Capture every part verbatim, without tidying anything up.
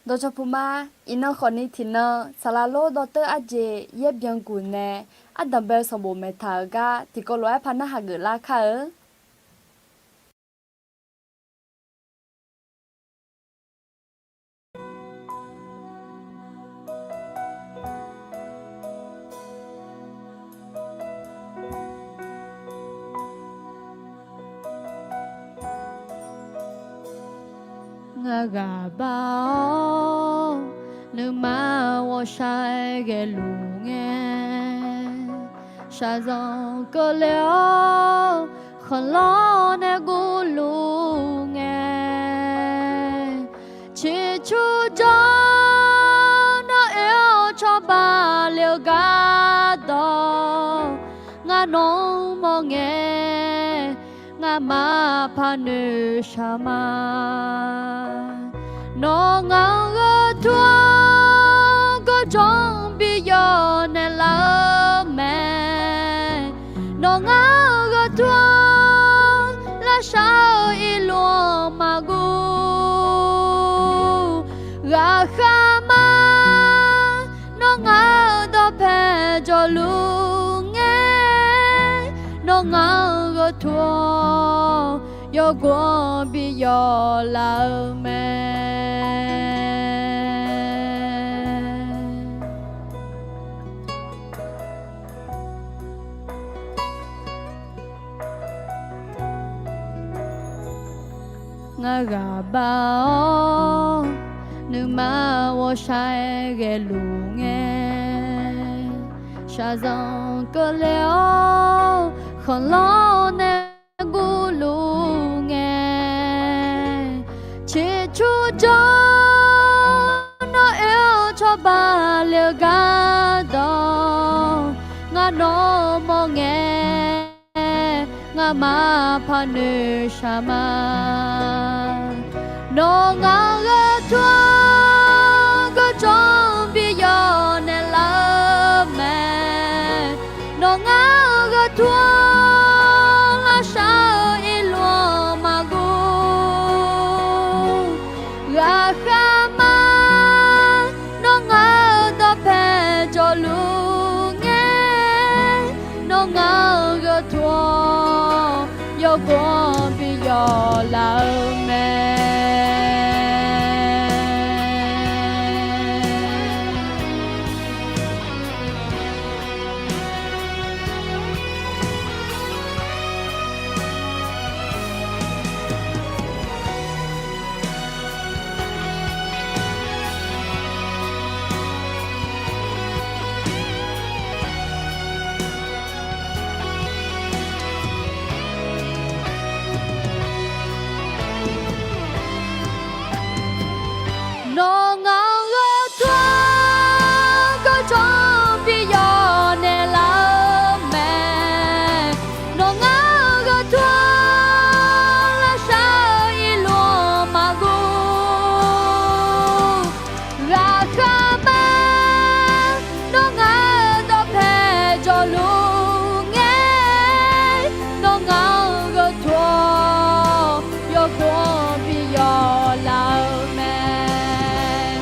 Dawqcawq puq ma, iqnan khawfni tiqnan saqlaq lor dawrteur arjeq yaer byanguq nae ardanq bae-eu sanqbof maeqtaq-euq gar tiqkawv lof-aer par narhaq geuflar kar-eu. Ngar ghaq bar-awr, nuima ghawqshaq-aer ghaeluf ngae, shaqzanq keuvle-awr, khanqlanr nae guvluf ngae, ciqcurjawr nawr oe-awr cawba le-eu gardawq, ngar nawq-anr mawr ngae, ngamaf paq noeqshaq ma. Nawq ngaq-euq gheu tur-anr gawrjawq bi yawf naeqlaf-eu mae. Nawq ngaq-euq gheu tur-anr lavshar-eu irluf-anr maqguv. Ghaqkhav ma, nawr ngaq-euq dawqpae jawrluf ngae, nawr ngaq-euq gheu tur-anr yawgov-anr bi yawf laf-eu mae. Ngar ghaq bar-awr, nuima ghawqshaq-aer ghaeluf ngae, shaqzanq keuvle-awr, khanqlanr nae guvluf ngae, ciqcurjawr nawr oe-awr cawba le-eu gardawq, ngar nawq-anr mawr ngae, ngamaf paq noeqshaq ma. Nawq ngaq-euq gheu tur-anr gawrjawq bi yawf naeqlaf-eu mae. Nawq ngaq-euq gheu tur-anr lavshar-eu irluf-anr maqguv. Ghaqkhav ma, nawr ngaq-euq dawqpae jawrluf ngae, nawr ngaq-euq gheu tur-anr yawgov-anr bi yawf laf-eu mae. Nawq ngaq-euq gheu tur-anr gawrjawq bi yawf naeqlaf-eu mae. Nawq ngaq-euq gheu tur-anr lavshar-eu irluf-anr maqguv. Ghaqkhav ma, nawr ngaq-euq dawqpae jawrluf ngae, nawr ngaq-euq gheu tur-anr yawgov-anr bi yawf laf-eu mae.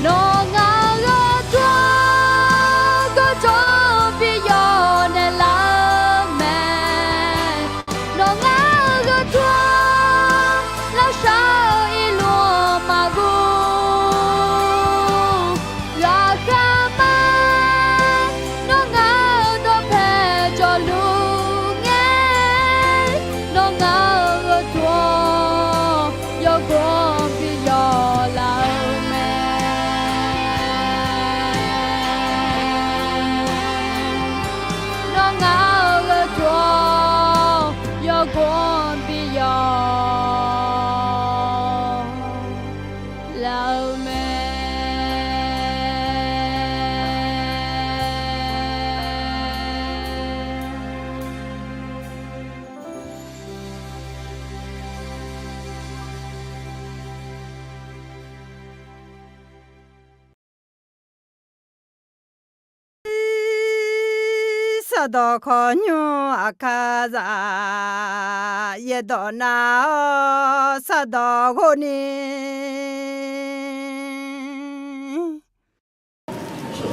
Nawq ngaq-euq gheu tur-anr gawrjawq bi yawf naeqlaf-eu mae. Nawq ngaq-euq gheu tur-anr lavshar-eu irluf-anr maqguv. Ghaqkhav ma, nawr ngaq-euq dawqpae jawrluf ngae, nawr ngaq-euq gheu tur-anr yawgov-anr bi yawf laf-eu mae. Nawr ngaq-euq gheu tur-anr yawgov-anr bi yawf laf-eu mae. Sardawq khawqnymr aqkar zaq, yaerdawq nav-awr sardawq ghofni.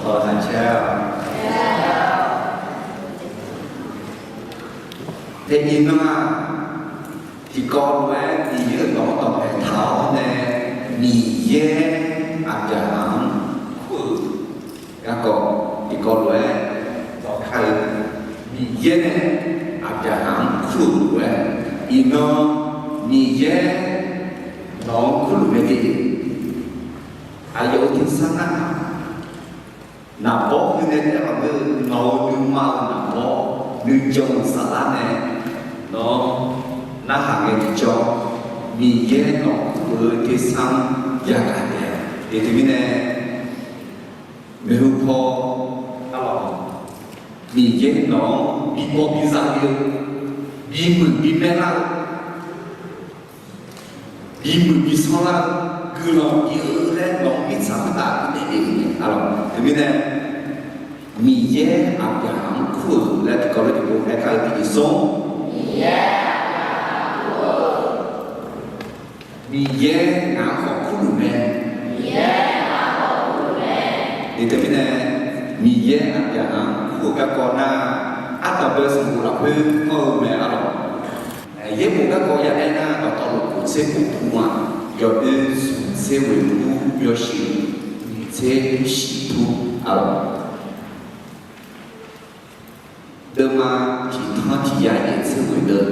Aqkaq caer-a. Teu iqnan-aq, tiqkawv lof-aer Miqyaer-euq dawq-anr dawqpae taq-awr nae, Miqyaer Aqbyaqhaq-anr kur-euq garkawv tiqkawv lof-aer dawqkar-eu, Miqyaer nae Aqbyaqhaq-anr kur-euq lof-aer, iqnan Miqyaer nawq-anr kurluf mae de. Aqyawf-euq tersar nar, naqbawr heu nae taef-aer maqngeur-eu nawq-euq nuima-euq naqbawr nuijan-euq saflar nae nawq-anr narhaq ngae tiqjawr, Miqyaer nawq-anr kur-eu tersar-anr yagaq taef-a. Teumirnae, maeqhu paw, arlawq, Miqyaer nawq-anr bibaw biza le-eu, bimuiq bimaer lar-eu, bimuiq bisanr lar-eu, guiqlanq bi-eu laer nawq-anr mirtsaq khoertav bifnaeq le-euq mae, arlawq. Teumirnae, Miqyaer Aqbyaqhaq-anr kur-euq laer tiqkawv lof-aer tiqpov aerkar-eu tiqjeq smr. Miqyaer ngaq-anr khawf kurluf mae. Teumirnae, Miqyaer Aqbyaqhaq-anr kur-eu garkawv nar, ardanqbae sanqbof lafkhoer anr-eu mae, arlawq. Yaerbof garkawv ya aer nar, dawqtawvluf kof tser kof pur-aq, yawdoer smq tser ghoeq pur, yawshuif nyiq tser shif pur, arlawq. Deuvma tiq tanr tiq yar yaef tser ghoeq deuv,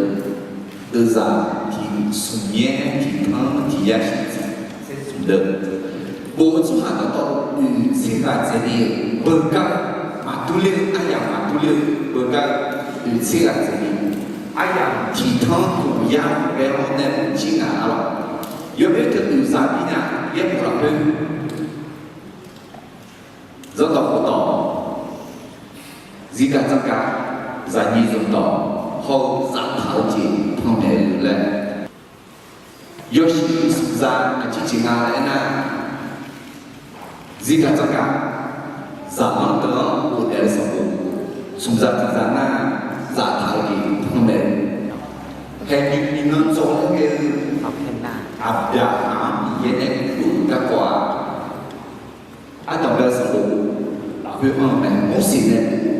deuvzaq tiq smq nyaer tiq tanr tiq yar shif tser smq deuv, bof-eu tsawrhaq dawqtawvluf oeq tser ghaq dzaeqle-euq beugar, maqdur ler-eu aryamq maqdur ler-eu beugar, oeq tser ghaq dzaeqle, aryamq tiq tanr khof yar ghae-awr nae maqjir ngaq, arlawq. Yawdoer teu oeq zaq bi nya, yaerbof lafkhoer Zanrdawq khofdawq, zirgaq dzanrgaq, zaqnyiq zanqdawq hawr-eu zaftaq-eu jeq panmaeq-eu laer, yawshuif smqza aqjeq jeq nga laer aernar, zirgaq dzanrgaq, zaqlanr deuq-anr ghofdaef-eu sanqbof, smqza tiqzaq nar, zaftaq-eu jeq panmaeq-eu, haeqnymr iqnan dzawr-aer ghae-eu, Aqbyaqhaq-anr Miqyaer nae kur-euq garkawv-aq, ardanqbae sanqbof lafkhoer anr-eu mae, Morseq nae bof-eu.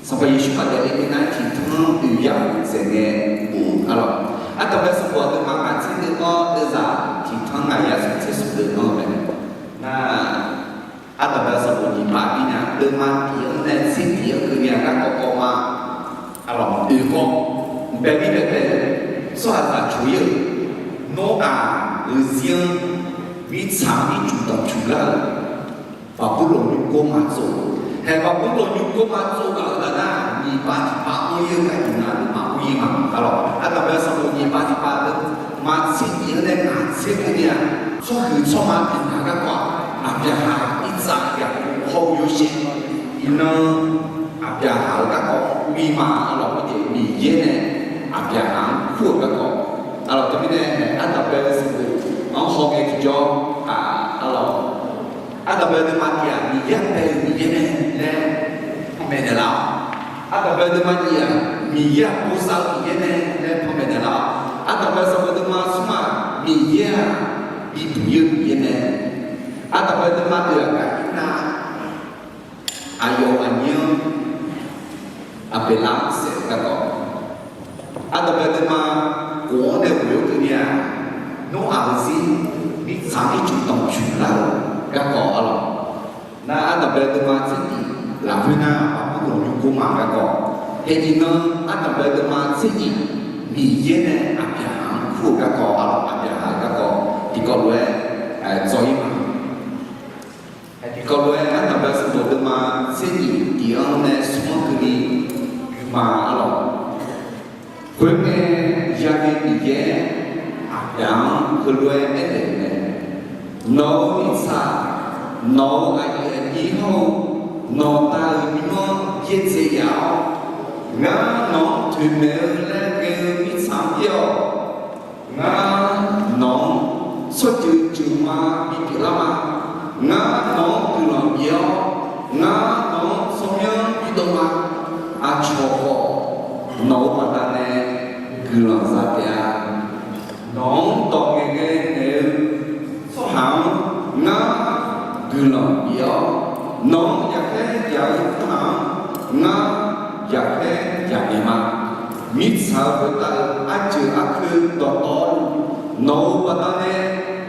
Sanqpaq Yeqsur maqdaef le nar, tiq tanr oeq yar khof dzaeq ngae bof-eu, arlawq. Ardanqbae sanqbof aqduimaf ngaq tser deuv-anr deuvzaq tiq tanr ngaq yar smq tser smq deuv anr-eu mae. Nar, ardanqbae sanqbof nyiq pav bi nya, deuvma tiq-anr nae tser tiq-anr keuvni-aq garkawv kawv ma, arlawq, oeq kawv, bae mir bae bae, tsawrhaqzaq coq-ir-euq, Noraq-euq zir-anr mirtsaq-anr ircuf tanqcuf lar-euq, Baqburlawq nymrgawr ma tsov. Haeq Baqburlawq nymrgawr ma tsov ghaq-eu taf nar, nyiq pav tiq pav anr-ir-eu gharduq navluf maqmr-ir ma, arlawq. Ardanqbae sanqbof nyiq pav tiq pav deuvma tser tiq-anr nae ngaq tser keuvni-aq, tsawrhuiq tsawrma pyeuf nga garkawv-aq, Aqbyaqhaq, Irsaq, Yaqkov hawr-eu yawshaef, iqnan Aqbyaqhaq-euq garkawv bi ma, arlawq. Khoerjeq Miqyaer nae Aqbyaqhaq-anr kur-euq garkawv, arlawq. Teumirnae ardanqbae sanqbof-anr hawngae tiqjawr, arlawq, ardanqbae deuvma tiq-aq, Miqyaer-aq bae-eu Miqyaer mae laer panmaeq naeqlaf-awq. Ardanqbae deuvma nyiq-aq, Miqyaer-aq bosav-eu Miqyaer mae laer panmaeq naeqlaf-awq. Ardanqbae sanqbof deuvma smr-aq, Miqyaer-aq bibuq-ir-eu Miqyaer mae. Ardanqbae deuvma oeq-aq, gaqir nar, aqyawf aqnyir-anr Aqbeqlar saef-eu garkawv, ardanqbae deuvma khof-anr nae ghoe-awr keuvni-aq, Noraq-euq zir mirtsaq ircuf tanqcuf lar-euq garkawv, arlawq. Nar ardanqbae deuvma tser nyiq lafkhoer nar, Baqburlawq nymrgawr ma garkawv, haeq iqnan ardanqbae deuvma tser nyiq, Miqyaer nae Aqbyaqhaq-anr kur-eu garkawv, arlawq, Aqbyaqhaq-euq garkawv tiqkawv lof-aer dzawr-ir ma. Tiqkawv lof-aer ardanqbae sanqbof deuvma tser nyiq tiq-anr nae smr-anr keuvni gui ma, arlawq. Khoerngae, yaghae Miqyaer Aqbyaq-anr heulof-aer aernaeq-euq mae: Nawq-euq mirtsaq, nawq-euq aqyuif aqnyir hawr-eu nawqda-euq nymr-anr byaerdzae yaf-awr, ngar nawq-anr toeqmaeq-eu laer ghae-eu mirtsaq-anr byaer-awq. Ngar nawq-anr tsawrjeuq jeuqma bipyeuf lar ma. Ngar nawq-anr guiqlanq bif-awr, ngar nawq-anr tsawrmyanr bidov ma. Aqcawq khawf nawq-euq baqdanae guiqlanq za taef-a. Nawq-anr dawq ngaeqghae naeq-eu tsawrhaq-anr ngar guiqlanq bif-awr, Nawq-anr yaqkhaer yaq-eu khoerhaq-anr ngar yaqkhaer yaq naeq ma. Mirtsaq-eu khoertav-eu arjeuq arkeuv dawqtawvluf, nawq-euq baqdanae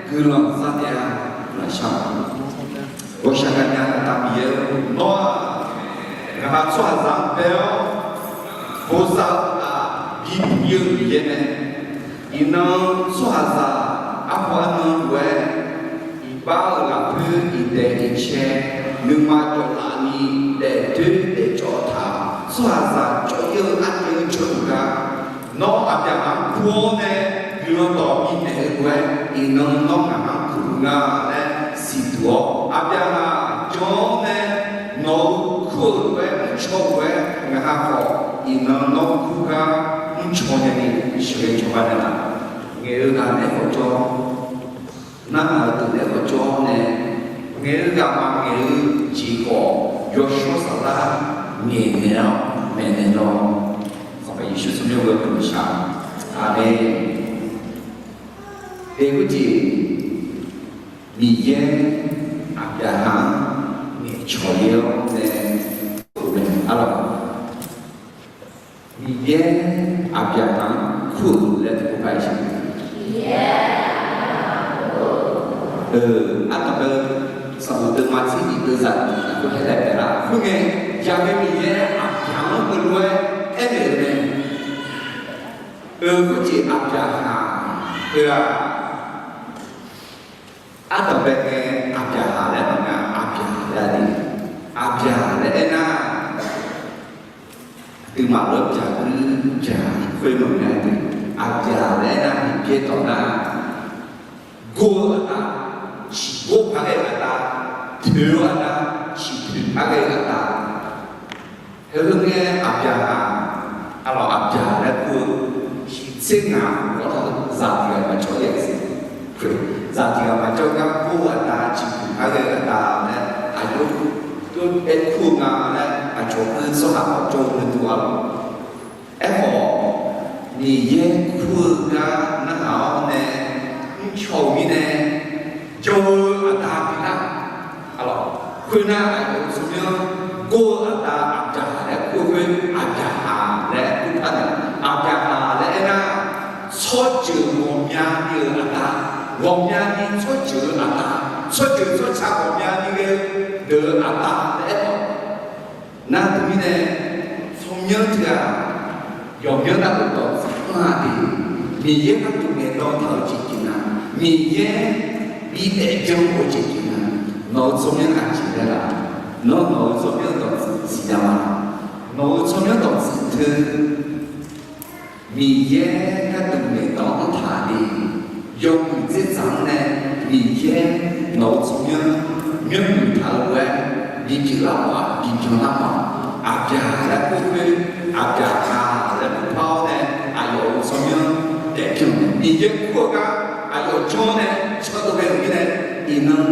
guiqlanq za taef-a. Guiqlanq shar-awq. Ghawqshaq gaqnya Aqda Miqyaer-or, nawr-aq, ngaqha tsawrhaqzaq-anr bae-awr, bosav-eu uqtaf bi bif-eu Miqyaer mae. Iqnan tsawrhaqzaq arpawf arnan lof-aer, iqbax-euq lafkhoer iqdaeq iqcae, nuima jawqlaf ni daefdoer daefcawv taq, tsawrhaqzaq cawv-ir-eu arcaev-eu jawrluf gar, nawr Aqbyaqhaq-anr kur-awr nae guiqlanq dawq bifnaeq-eu lof-aer, iqnan nawr ngaq-anr kur-eu nga laer siqduq-awr, Aqbyaqhaq jan-awr nae nawq-euq kur-eu lof-aer mrcaw-eu lof-aer, ngaqha khawf iqnan nawr kur gar mrcaw nae ni sheuqghae cawba naeqlaf. Ngaeq-eu ghaq naeq-aer khawf jawr, narhaq-eu deuq naeq-aer khawf jawr-awr nae, ngaeq-eu ghaq maqngaeq-eu jeq khawf, Yawshawr Saflar ngaeqnaeq-awr maeqnaeq lawr. Sanqpaq Yeqsur tsawrmyanr-eu guiqlanq shaq. Aqmeq. Eq, khoerjeq Miqyaer Aqbyaqhaq-anr ngaeqcawq ler-awr nae, arlawq, Miqyaer Aqbyaqhaq-anr kur-euq laer tiqpov paq-aer siq. Ardanqbae-eu sanqbof deuvma tser nyiq deuvzaq tiq lafkhoer haer taef-a. Khoerngae, yaqmae Miqyaer Aqbyaqhaq-anr heulof-aer aernaeq-euq mae. Eq, khoerjeq Aqbyaqhaq heu-aq, ardanqbae ngae Aqbyaqhaq laer maqnga, Aqbyaq laer-a de. Aqbyaq laer aernar, aqduimaf lawrbyaq-eu byaq khoer maqnga de. Aqbyaq laer aernar, Miqyaer dawq nar, gor-eu aqda, ciqgor par ghae-eu aqda, toeq-eu aqda, ciqtoeq par ghae-eu aqda. Heu-eu ngae Aqbyaqhaq, arlawq, Aqbyaq laer kur-eu, shiqtser ngaq-awr zaq tiq ghaq maqcawv-ir-a. Zaq tiq ghaq maqcawv gar gor-eu aqda, ciqtoeq par ghae-eu aqda laer aqjox aer kur-eu nga laer aqcawq-eu tsawrhaq khawf jawr-eu gharduq arlawq. Aerkhawf, Miqyaer kur-eu gar narhaq-awr nae mrcaw-euq mirnae, jawr-eu aqda tiq nar, arlawq, khoernar aqyawf-euq tsawrmyanr gor-eu aqda Aqbyaqhaq laer kur-eu khoer, Aqbyaqhaq laer kur par nae, Aqbyaqhaq laer aernar, tsawrjeuq ghawqmyani-euq aqda, ghawqmyani tsawrjeuq-eu aqda, tsawrjeuq tsawrca ghawqmyani ghae-eu deuq-eu aqda laer aerkhawf, nar teumirnae, tsawrmyanr teughaq yawqmyanr navluf dawqtsuif anr-a de. Miqyaer gharduq ngaeqdan taq-eu jeq jeq nga, Miqyaer bidaef byan-eu jeq jeq nga, nawq-euq tsawrmyanr aqjeq laer la? Nawr nawq-euq tsawrmyanr dawqtsuif siqnya ma? Nawq-euq tsawrmyanr dawqtsuif teu Miqyaer gharduq ngaeqdan-anr taq de. Yawmuiq dzerdzaq-anr nae Miqyaer nawq-euq tsawrmyanr myanrmuiq taq-eu lof-aer bipyeuf lar mawf-aq, bibyan lar mawf-aq, Aqbyaq laer kur khoer, Aqbyaqhaq laer kur par-awr nae aqyawf-euq tsawrmyanr daefbyan-eu mae. Miqyaer kur-eu gar aqyawf janr-awr nae cawdov ghae-euq mirnae, iqnan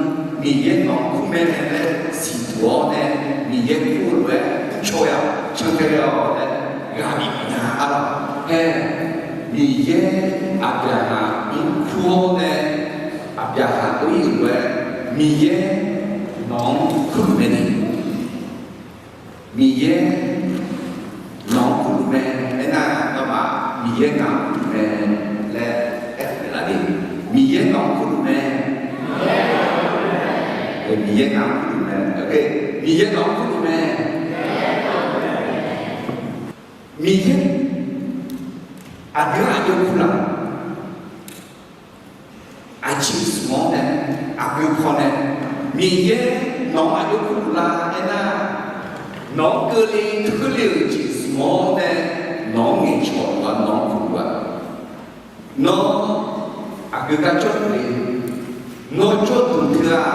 Miqyaer nawq-anr kur mae laer siqduq-awr nae, Miqyaer kur-eu lof-aer mrcaw-a, cantae ghae-awq laer ghaq bif bif nya arlawq. Aer, Miqyaer Aqbyaqhaq-anr kur-awr nae, Aqbyaqhaq-anr ir-euq lof-aer Miqyaer nawq-anr kurluf mae ni. Miqyaer nawq-anr kurluf mae. Aernar, nawmaf Miqyaer ngaq-anr kurluf mae laer aer-eu lar de. Miqyaer nawq-anr kurluf mae. Miqyaer ngaq-anr kurluf mae. Miqyaer nawq-anr kurluf mae. Miqyaer aqdui-anr aqjox kurlaf aqjeq zmq-awr nae, aqgeu paw nae, Miqyaer nawq-anr aqjox kurluf lar aernar, nawq-anr keuvle teurle-euq jeq zmq-awr nae, nawq-anr ngaeqcawq luf-a, nawq-anr kurluf-a. Nawr aqgeu gar jawrduq le? Nawr jawrduq teu-aq,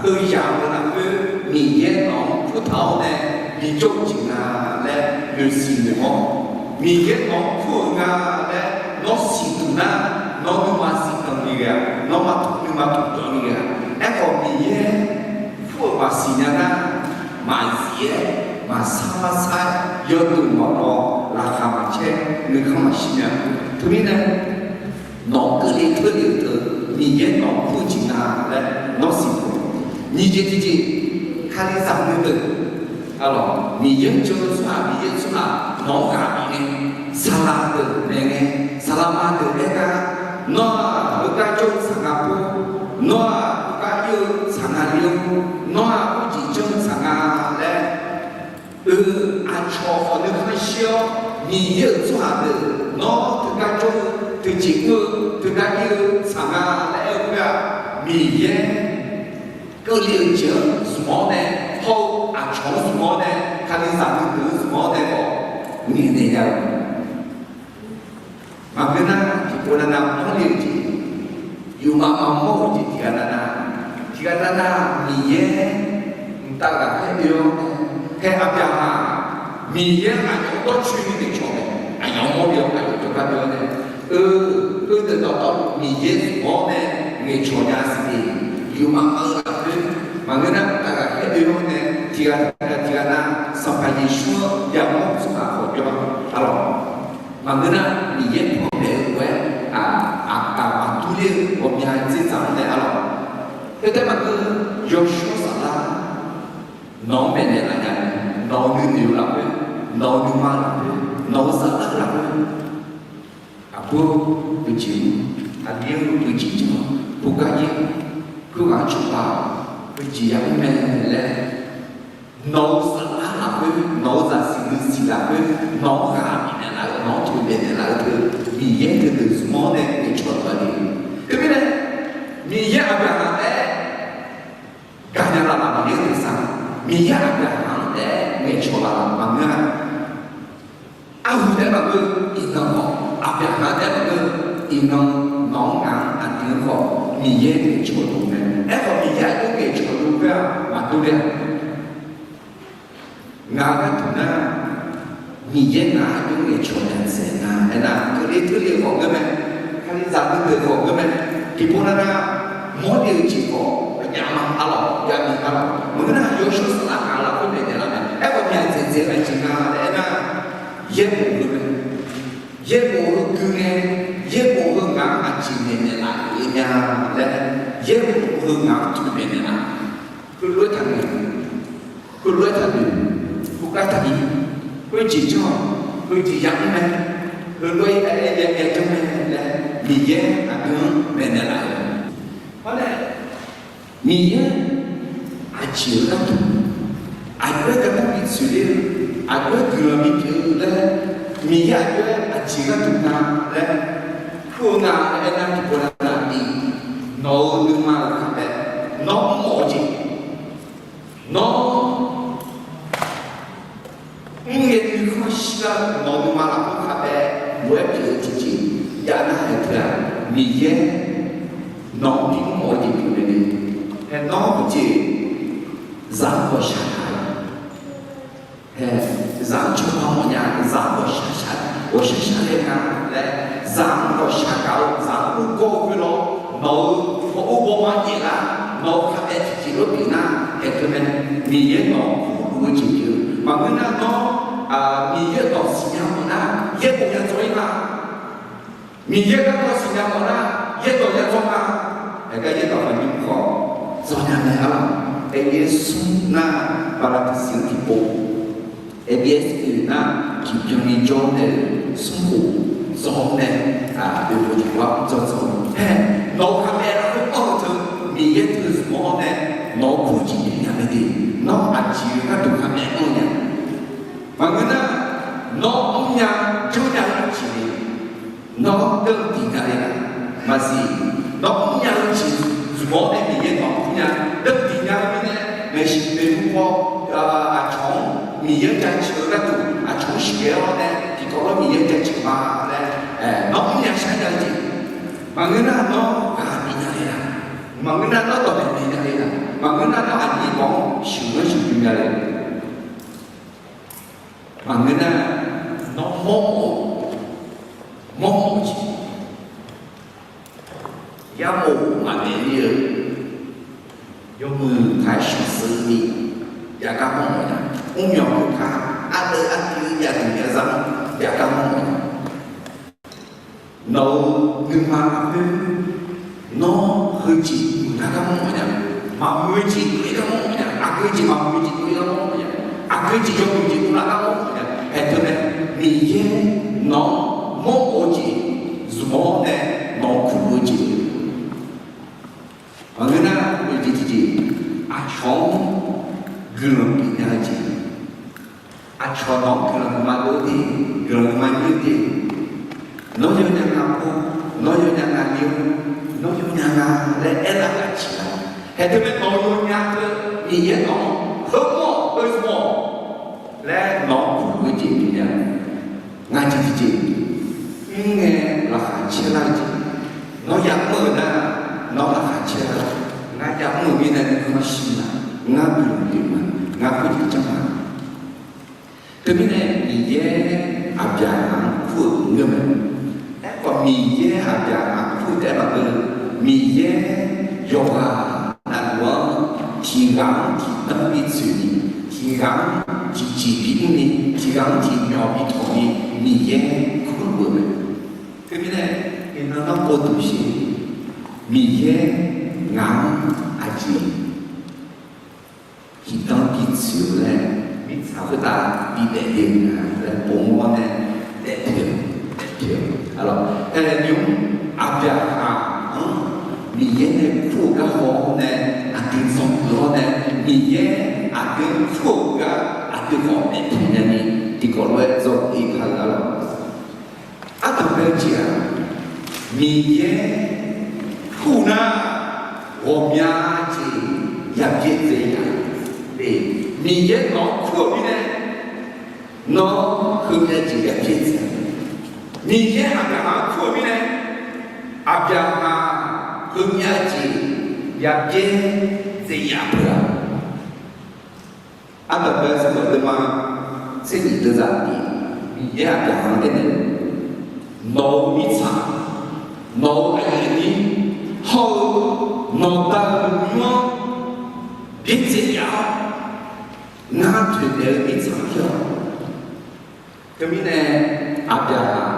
heu yamq-eu lafkhoer Miqyaer nawq-anr kurtaq-awr nae bijawr-eu jeq nga laer noeqsiq noeq-awr, Miqyaer nawq-anr kur-eu nga laer nawr siqduq nar, nawr nuima siqdanq ni ghae-a, nawr maqtaq nuima taqdanq ni ghae-a. Aerkhawf Miqyaer kur-euq maqsiq nya nar, maqzif-aer, maqsar marsar-aer, yawduq mawf-awr laqkhaq maqcaer, nuikhanr maqshir nya. Teumirnae, nawq-anr keuvle teurle-euq teu Miqyaer nawq-anr kur-eu jeq nga laer nawr siqduq. Nyiq jeq tiqjeq, Kalizaq nuideuq, arlawq, Miqyaer-anr jan-eu tsawrhaq, Miqyaer-euq tsawrhaq nawq-anr ghaq bif ngae, saqlaq deuq maeq ngae, saqlaq ma deuq aer gar, nawr-aq heugar jawr-eu tsaq nga pov, nawr-aq heugar ir-eu tsaq nga le-awr, nawr-aq khoerjeq janr-eu tsaq nga laer, eu, aqcawq khawf nuikhanr shir-awr, Miqyaer-euq tsawrhaq deuq nawr teugar jawr-eu, teujeq mr-eu, teugar ir-eu tsaq nga laer aer-eu khoer-aq, Miqyaer keuvle-euq jeq-anr zmq-awr nae, hawr-eu aqcawq-anr zmq-awr nae, Kalizaq nuideuq-anr zmq-awr nae khawf, ngaeqnaeq nya-eu Maqngeur nar, tiqpov navnav mawrle-eu jeq, yufmaf maqmawr-eu jeq tiqghaq navnav, tiqghaq navnav Miqyaer mqtav ghaqkhaer oe-awr nae, hae Aqbyaqhaq, Miqyaer aqyawf-anr dawrcoeni ngaeqcawq mae, aqyawf-anr mawrle-awr aqyawf jawrgar oe-awr nae, eu, heudeuq dawqtawvluf Miqyaer zmq-awr nae ngaeqcawq nya siqle, yufmaf maqmawr-eu lafkhoer, maqngeur nar mqtav ghaqkhaer oe-awr nae, tiqghaq tiqghaq navnav Sanqpaq Yeqsur-anr yamawr-eu tsawrhaq khawf jawr-a, arlawq. Maqngeur nar, Miqyaer panmaeq-eu lof-aer, aq, aq, aqdur ler-eu ghawqmya dzerdzaq-anr nae, arlawq. Khoertav maqngeur, yawshawr saflar nawq-anr maeqnaeq laf nya, nawq-euq nuinoeq-eu lafkhoer, nawq-euq nuima lafkhoer, nawq-euq zaflar lafkhoer, aqbur-eu jeq-anr, aqdir-eu jeq janr-awr, khoergar ir, khoerghaq-anr cawba-awq, heujeq yamr mae laer, nawq-euq zaflar lafkhoer, nawq-euq zaqsiq nuisiq lafkhoer, nawq-anr ghaq bifnaeq laf-eu, nawq-anr toeqmaeq naeq laf-eu teu, Miqyaer teudeuq zmq-awr nae ngaeqcawq taq-a le. Teumirnae, Miqyaer Aqbyaqhaq taef-aer gaqnya laf-aq Miqyaer-euq tersar, Miqyaer Aqbyaqhaq-anr taef-aer ngaeqcawq laf-aq maqngeur-a. Arhu taef-aer maqngeur, iqnan khawf Aqbyaqhaq taef-aer maqngeur, iqnan nawq-anr ngaq-anr aqdui-anr khawf Miqyaer ngaeqcawq luf mae. Aerkhawf Miqyaer aqjox ngaeqcawq luf khoer-aq maqdur ler-a. Ngaq-euq gharduq nar, Miqyaer ngaq-anr aqjox ngaeqcawq nya dzaeq nga aernar, keuvle teule-eu khawf ngeur mae, Kalizaq nuideuq khawf ngeur mae, tiqpov navnav mawrle-eu jeq khawf aqjav ma, arlawq, jav ni, arlawq. Maqngeur nar, yawshawr saflar ngaq lafkhoer maeqnaeq laf mae. Aerkhawf myaq dzaeqdzaeq-eu aqjeq nga laer aernar, yaerbof heu mae. Yaerbof heu gui ngae, yaerbof heu ngaq-anr aqjeq maeqnaeq laf-euq nya laer, yaerbof heu ngaq-anr toeqmaeq naeq laf, heulof-aer taqnoeq, heulof-aer taqnoeq, khoergar taqbi, khoerjeq janr-awq, heujeq yamr mae, heulof-aer aer-aer ya ya janr mae laer, Miqyaer aqdui-anr maeqnaeq laf-euq mae. Hawr nae, Miqyaer aqjeq-eu gharduq, aqjox-aer gardanr bi tsoeq ler-eu, aqjox-aer guiqlanq bipyeuf-eu laer, Miqyaer aqjox-aer aqjeq gharduq nga laer kur-eu nga aernar, tiqpov navnav ni, nawq-euq nuima-euq kaqbae, nawr mr-awq jeq, nawr mr ngae nuikhanr shirgar-eu nawq-euq nuima lafkhoer kaqbae lof-aer pyeuf-eu tiqjeq jav nar, haeq teu-aq, Miqyaer nawq-anr bimr mawf-eu jeq pyeuf mae ni, hae nawr heujeq zaq-anr ghawqshaq taq-a. Hae, zaq-anr cawba mawfnya, zaq-anr ghawqshaq shaq, ghawqshaq shaq laer nga laer, zaq-anr ghawqshaq gaq-eu, zaq-anr ur gawr-eu khoerlof, nawq-euq ghawq ur ghawqma nyaef lar, nawq-euq kaqbae tiqjeq lof pyeuf nar, haeq teu mae, Miqyaer nawq-anr kurluf-eu jeq pyeuf-eu. Maqngeur nar nawr, Miqyaer-euq dawq siqnya mawf nar, yaerdawq ya dzawr-ir ma. Miqyaer garkawv siqnya mawf nar, yaerdawq ya dzawr ma. Haeq gar yaerdawq khawf nymr khawf dzawr nya mae, arlawq. Aeryaer smr nar, bala tiqsiq-anr tiqpov, aeryaer smr nar, tiqbyan ni jawr nae, smr khof dzawr nae, oeqpov tiqpov-anr dzawr dzawr-eu hae, nawq-euq kaqbae lafkhoer anr-eu teu, Miqyaer teu zmq-awr nae, nawq-euq kur jeq pyeuf nya mae de. Nawr aqjeq-eu gharduq kaqbae anr nya. Maqngeur nar, nawr mrnya jawrnya-eu aqjeq le. Nawr deuv diq nya le-a. Maqsiq, nawr mrnya-eu jeq zmq-awr nae Miqyaer nawq-anr kur nya. Deuv diq nya-eu mirnae, maeqshi maeqhu paw, aqcawq-anr Miqyaer jaceuq-eu gharduq aqcawq-anr sheuqghae-awr nae tiqkawv lawr Miqyaer jaceuq ma laer, nawr mrnya shar nya-eu jeq. Maqngeur nar nawr ghaq bif nya le-a. Maqngeur nar nawr dawqmaeq maeq nya le-a. Maqngeur nar nawr aqnyir bawq-anr sheuqghae sheuqbymr nya le. Maqngeur nar, nawr mawrmawf-eu, mawrmawf-eu jeq, yaerbof maqmaeq ler-eu, yawmuiq taq-aer shawqsheuvni, jav gar mawrmawf nya. Mrmyawq khoerkar, ardeuv ardui yadmq yazar-anr jav gar mawrmawf nya. Nawq-euq nuima lafkhoer, nawr heujeq muiqlar gar mawrmawf nya. Maqmuiq-eu jeq muiqlar gar mawrmawf nya. Aqgeu jeq maqmuiq jeq dov-ir lar-awr, aqgeu jeq yawmuiq jeq dovlar lar-awr, haeq teu mae, Miqyaer nawq-anr mawrbof-eu jeq zmq-awr nae nawq-anr kurluf-eu jeq. Maqngeur nar, oeq jeq tiqjeq, aqcawq-anr guiqlanq bifnaeq-eu jeq, aqcawq nawq-anr guiqlanq maqdov-eu de, guiqlanq maqnyir-eu de, nawr yawnya nga pov, nawr yawnya nga nir-awr, nawr yawnya nga laer aerlaf-eu aqjeq-aq, haeq teu mae nawq yawnya teu Miqyaer nawq-anr heumawr-awq, oezmq-awq laer nawq-anr kurluf-eu jeq bifnaeq-a. Ngaq jeq tiqjeq, mr ngae laqkhaq caer lar-eu jeq, nawr yamr-eu nar, nawr laqkhaq caer lar, ngar yamr-euq mirnae nuikhanr shir nar, ngar guiqlanq pyeuf ma, ngar khoerjeq janr ma. Teumirnae Miqyaer Aqbyaqhaq-anr kur-euq ngeur mae. Aerkhawf Miqyaer Aqbyaqhaq-anr kur taef-aer maqngeur-eu, Miqyaer yawqghaq navluf-anr tiqghaq-anr tiqdanr bitsoeqni, tiqghaq-anr tiqjeq bimrni, tiqghaq-anr tiqmyawq bitawqni Miqyaer kurluf-eu mae. Teumirnae iqnan nanrpov duq sher, Miqyaer ngaq-anr aqjeq tiqdanr bitsoeq-eu laer mirtsaq khoertav bidaef le-eu nga laer povmawr-awr nae daefpyeuf, daefpyeuf-eu. Aerlawq, aerlawq nymr Aqbyaqhaq-anr Miqyaer nae kur-eu garkawv-awr nae aqdui zanqdui-awr nae Miqyaer aqdui-anr kur-euq gar aqdui khawf daefpyeuf nyani tiqkawv lof-aer dzawgeuf-ir kar-eu arlawq. Ardanqbae-eu jeq-aq, Miqyaer kur nar ghawqmya jeq yabyaerdzae ya. Miqyaer nawq-anr kur-euq mirnae nawr heumya jeq yabyaerdzae. Miqyaer Aqbyaqhaq-anr kur-euq mirnae Aqbyaqhaq heumya jeq yabyaerdzae ya peuq-a. Ardanqbae-eu sanqbof deuq ma, tser nyiq deuq zaq ni, Miqyaer Aqbyaqhaq-anr aernaeq, nawq-euq mirtsaq, nawq-euq aqyuif aqnyir hawr-eu nawqda-euq nymr-anr byaerdzae ya-awr, ngar toeqdaef-eu mirtsaq pyeuf-awq. Teumirnae Aqbyaqhaq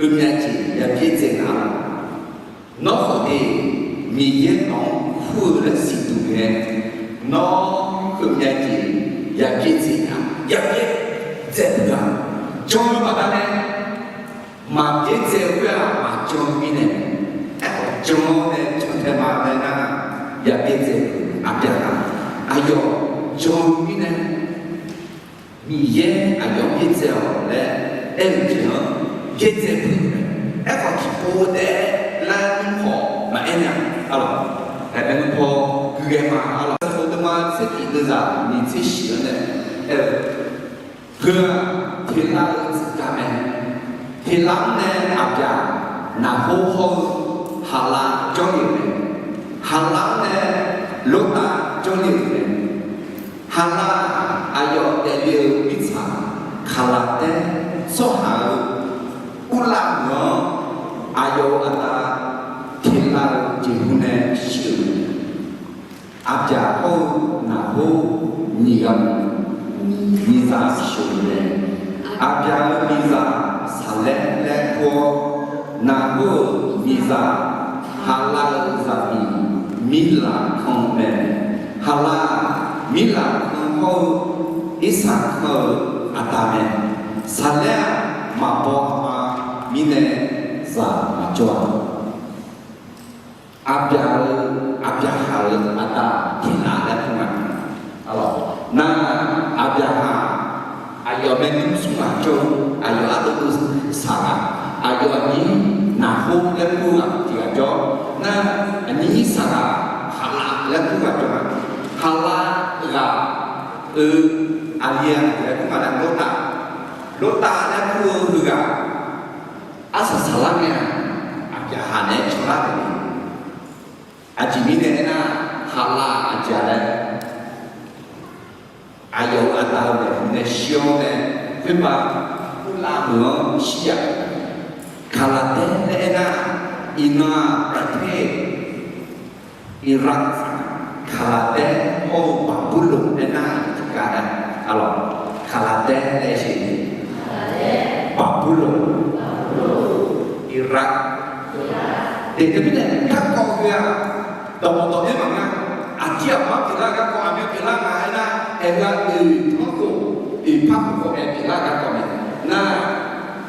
heumya jeq yabyaerdzae nar-awq. Nawr khawf de, Miqyaer nawq-anr kur-eu laer siqduq ngae, nawr heumya jeq yabyaerdzae nar, yabyaerdzae peuq-a. Jan-eu baqdanae maqbyaerdzae-eu khoer-aq maqjan-eu mirnae, aerkhawf jan-awr nae jan tae ma laer nar, yabyaerdzae peuq. Aqbyaqhaq aqyawf jan-eu mirnae Miqyaer aqyawf-anr byaerdzae-awq laer aer-eu jeq-anr byaerdzae peuq-eu mae. Aerkhawf tiqpov taef-aer laer nymr paw maqaer nya arlawq. Aerbae nymr paw guighae ma arlawq. Sanqbof deuq ma tser nyiq deuq zaq nyiq tser shif-anr nae aer-eu, heu-aq teqlav-eu tsuif ga mae. Teqlav-anr nae Aqbyaq Naqhor hawr-eu Haqlav jawrle-euq mae. Haqlav-anr nae Lortav jawrle-euq mae. Haqlav aqyawf daefle-eu mirtsaq Kaqlaqtaer tsawrhaq-euq Urlav meuq-anr aqyawf-euq aqda teqlav-eu jeqhu nae shir-euq mae. Aqbyaq hawr-eu Naqhor nyiq ghaq miqzaq sheuq-eu mae. Aqbyaq-euq miqzaq Saqlaer laer kur-awr, Naqhor-euq miqzaq Haqlav-euq zaqmiq Mirlaqkan mae. Haqlav-aq Mirlaqkan hawr-eu Irsaqkan-euq aqda mae. Saqlaer-aq maqbaw aqma mirnae zaq maqjawr-a. Aqbyaq-euq, Aqbyaqhaq-euq aqda Tiqlaf laer kur nga. Nar, Aqbyaqhaq aqyawf maernmr smr ghaq jawr-eu, aqyawf ardov dov saq ghaq, aqyawf aqnyir Naqhor laer kur-eu ghaq tiq ghaq jawr. Nar, aqnyir saq ghaq Haqlav laer kur ghaq jawr nga. Haqlav ghaq-euq aqli-aq laer kur nga laer Lortav, Lortav laer kur-eu heughaq arsaq saqlar ngae-aq, Aqbyaqhaq naeq-aer cawlar taef-a. Aqjeq mirnae aernar, Haqlav aqjeq-a laer aqyawf-euq aqda-euq maeqhu nae shir-awr nae, khoerbav Urlav meuq-anr shir yaf. Kaqlaqtaer laer aernar, iqnan-aq Iraq, Kaqlaqtaer hawr-eu Baqburloq aernar tiqgar-a. Arlawq, Kaqlaqtaer laer aer sheq ni, Baqburloq, Iraq. Teqdui mirnae garkawv heu-aq, dawqmawf dawq-aer maqngeur-a. Aqyuif aqmar pyeuflar-eu garkawv, aqmyan pyeuflar ngaq aernar, aer-eu-aq oeq tanrkhof, oeq par khof khawf aer pyeuflar-eu garkawv mae. Nar,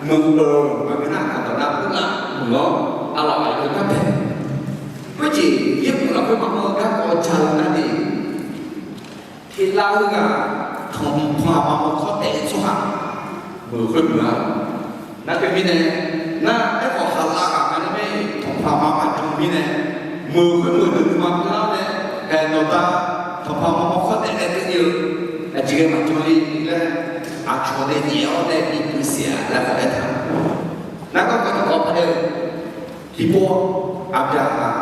meuq-eu maqngeur nar, aqdawq nar meuq-aq meuq-awr, aqlawq aqyawf gar bae. Khoerjeq yaerbof lafkhoer maqanr-eu garkawv ja-eu nar ni, tiqlav heughaq tanqpanq maqmawr kawr taef-eu tsawrhaq meuq khoermeuq-a. Nar khoermirnae, nar aerkhawf haqlav ghaq nga nar mae, tanqpanq maqmawr maqjan mirnae, meuq khoermeuq deuq nuima pyeuflar nae, aer nawqda tanqpanq maqmawr kawr taef-aer keuvni-eu, aqjeq ghae maqjan le laer, aqcawq nae nyaef-awr nae bi puiv siq-a laer khawf aertaq. Nar garkawv tiqkawv paq-aer-eu, tiqpov, Aqbyaqhaq,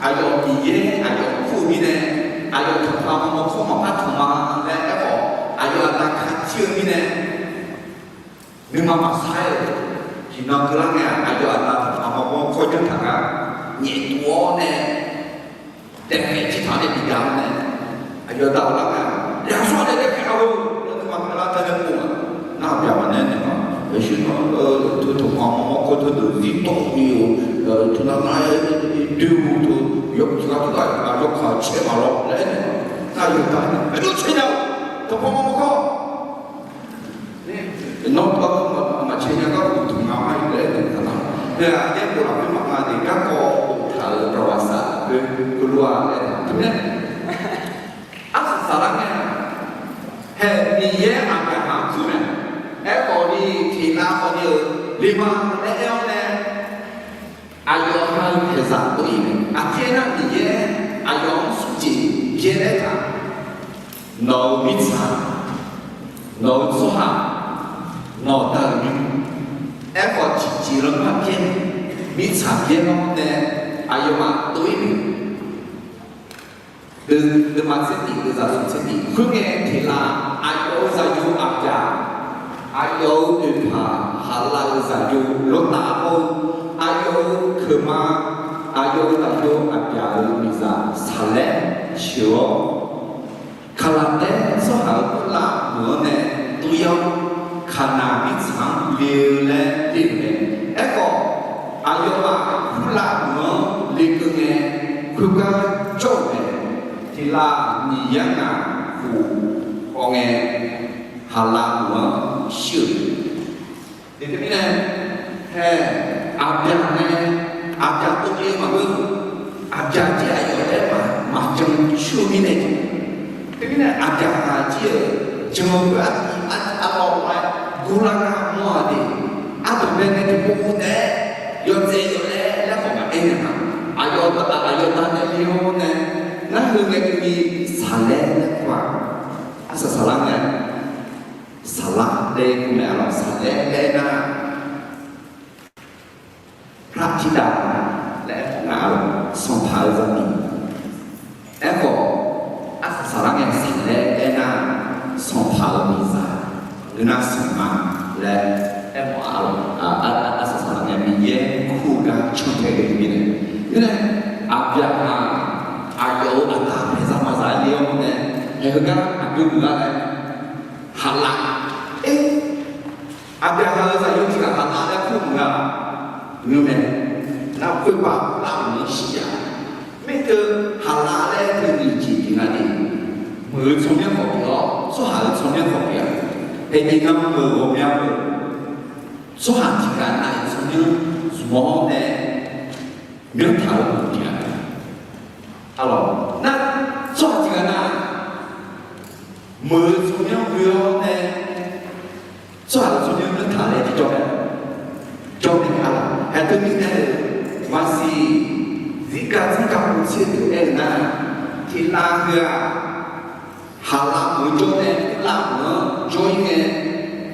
aqyawf Miqyaer aqyawf kur-eu mirnae, aqyawf tanqpanq maqmawr kawr maqpar tanq ma laer aerkhawf, aqyawf aqda ka tir-eu mirnae, nuima maqsar-aer-euq, tiqnan keuvlar ngae-aq, aqyawf aqda tanqpanq maqmawr kawr janr taq gar nyaef tuv-awr nae, daefkhaeq jir taq-awr nae bi dav-awr nae, aqyawf aqda ghoflar ngae-aq, yaqsawr nae daefkhaeq-a-eu laer nuima pyeuflar tae nae pov-aq. Nar Aqbyaqhaq nae aernaeq-a, yawshuir nan-eu teu tanqpanq maqmawr kawr teudeuq zir tawv ni-eu, teu nar nar-aer doer-eu teu yawkaq tiqghaq yawkaq caev maqlawr laer aernaeq-a. Nar yawqghaq nar aqjox caev nya-eu tanqpanq maqmawr kawr nawr tawv maqcaev nya gar uqduq nga ma-ir laer aernaeq-a. Nae-aq yaerbof lafkhoer maqnga de garkawv boftaq-euq ประวัติศาสตร์ lafkhoer keuvlof-a laer aernaeq-a. Teumirnae arsaq saqlar ngae-aq, hae Miqyaer Aqbyaqhaq-anr kur mae. Aerkhawf ni tiqlav khawf ni-euq lema laer aer-awr nae, aqyawf ha-eu paeqzaq dov-ir mae. Aqjeq aernar Miqyaer aqyawf-anr smrjeq byaer laer taq, nawq-euq mirtsaq, nawq-euq tsawrhaq, nawq-euq da-euq nymr, aerkhawf tiqjeq lanma byaer, mirtsaq byaer-awr nae aqyawfmaf dov-ir mae. Deuvma tser tiq, deuvzaq smq tser tiq. Khoerngae tiqlav aqyawf-euq zaqyo Aqbyaq, aqyawf-euq oeqpaq haqlav-euq zaqyo Lawrtav hawr-eu, aqyawf-euq keuqma, aqyawf-euq zaqyo Aqbyaq-euq miqzaq Saqlaer sheuq-awr, Kaqlaqdaer tsawrhaq-euq kurlav meuq-anr nae dov-ir-awr, Kaqnaq mirtsaq-anr le-eu laer le-euq mae. Aerkhawf, aqyawfmaf kurlav meuq-anr lekeuv ngae, khoergar jawr-euq mae. Tiqlav Miqyaer ngaq khof hawngae, Haqlav meuq-anr shir-euq mae. Teumirnae, hae, Aqbyaq nae, Aqbyaq dovle maqngeur, Aqbyaq jir aqyawf taef-aer maqjan shir-eu mirnae, teumirnae Aqbyaqhaq jir-euq jan-eu khoer artiv arlawr-aer gurlar gar mawr-a de. Ardanqbae nae tiqpov taef-aer yawdzae yawlaer laer khawf maqaer naeq ma. Aqyawf aqyawf da nae le-awr nae, narheu ngae keuvni Saqlaer laer kur-aq. Arsaq saqlar ngae, Saqlaer laer kur mae. Arlawq Saqlaer laer nar, พระธิดา laer aer-a, arlawq sanqpaq-eu zaqmiq. Aerkhawf, arsaq saqlar ngae Saqlaer laer nar, sanqpaq-euq miqzaq, ngeur nar sanqma laer aermawf-a. Arlawq arsaq saqlar ngae Miqyaer kur-eu gar cantae ghae-eu mirnae, mirnae Aqbyaqhaq aqyawf-euq aqda paeqzaq maqzaq-aer le-awr nae, haeq heugar aqjox guiqlar nae Haqlav, e, Aqbyaqhaq-euq zaqyo tiq ghaq Haqlav laer kur maqnga. Ngeur mae, nar khoerpav lavmeuq-anr shir-a. Mirkeuv Haqlav laer teu nyiq jeq pyeuf nga ni, meuq-eu tsawrmyanr khawf pyeuf-awr, tsawrhaq-euq tsawrmyanr khawf pyeuf-a. Haeqngae meuq ghawqmya meuq, tsawrhaq tiq ghaq nav-euq tsawrmyanr zmq-awr nae myanrtaq-eu meuq pyeuf-a. Arlawq nar, tsawrhaq tiq ghaq nav meuq-eu tsawrmyanr ghoe-awr nae, tsawrhaq-euq tsawrmyanr myanrtaq laer tiqjawr mae. Jawr mae. Arlawq haeq teumirnae aer-eu, maqsiq, zirgaq zirgaq maqtser deuq aer-eu nar, tiqlav heu-aq, Haqlav meuq-eu jawr nae Kurlav meuq-anr jawr-ir ngae,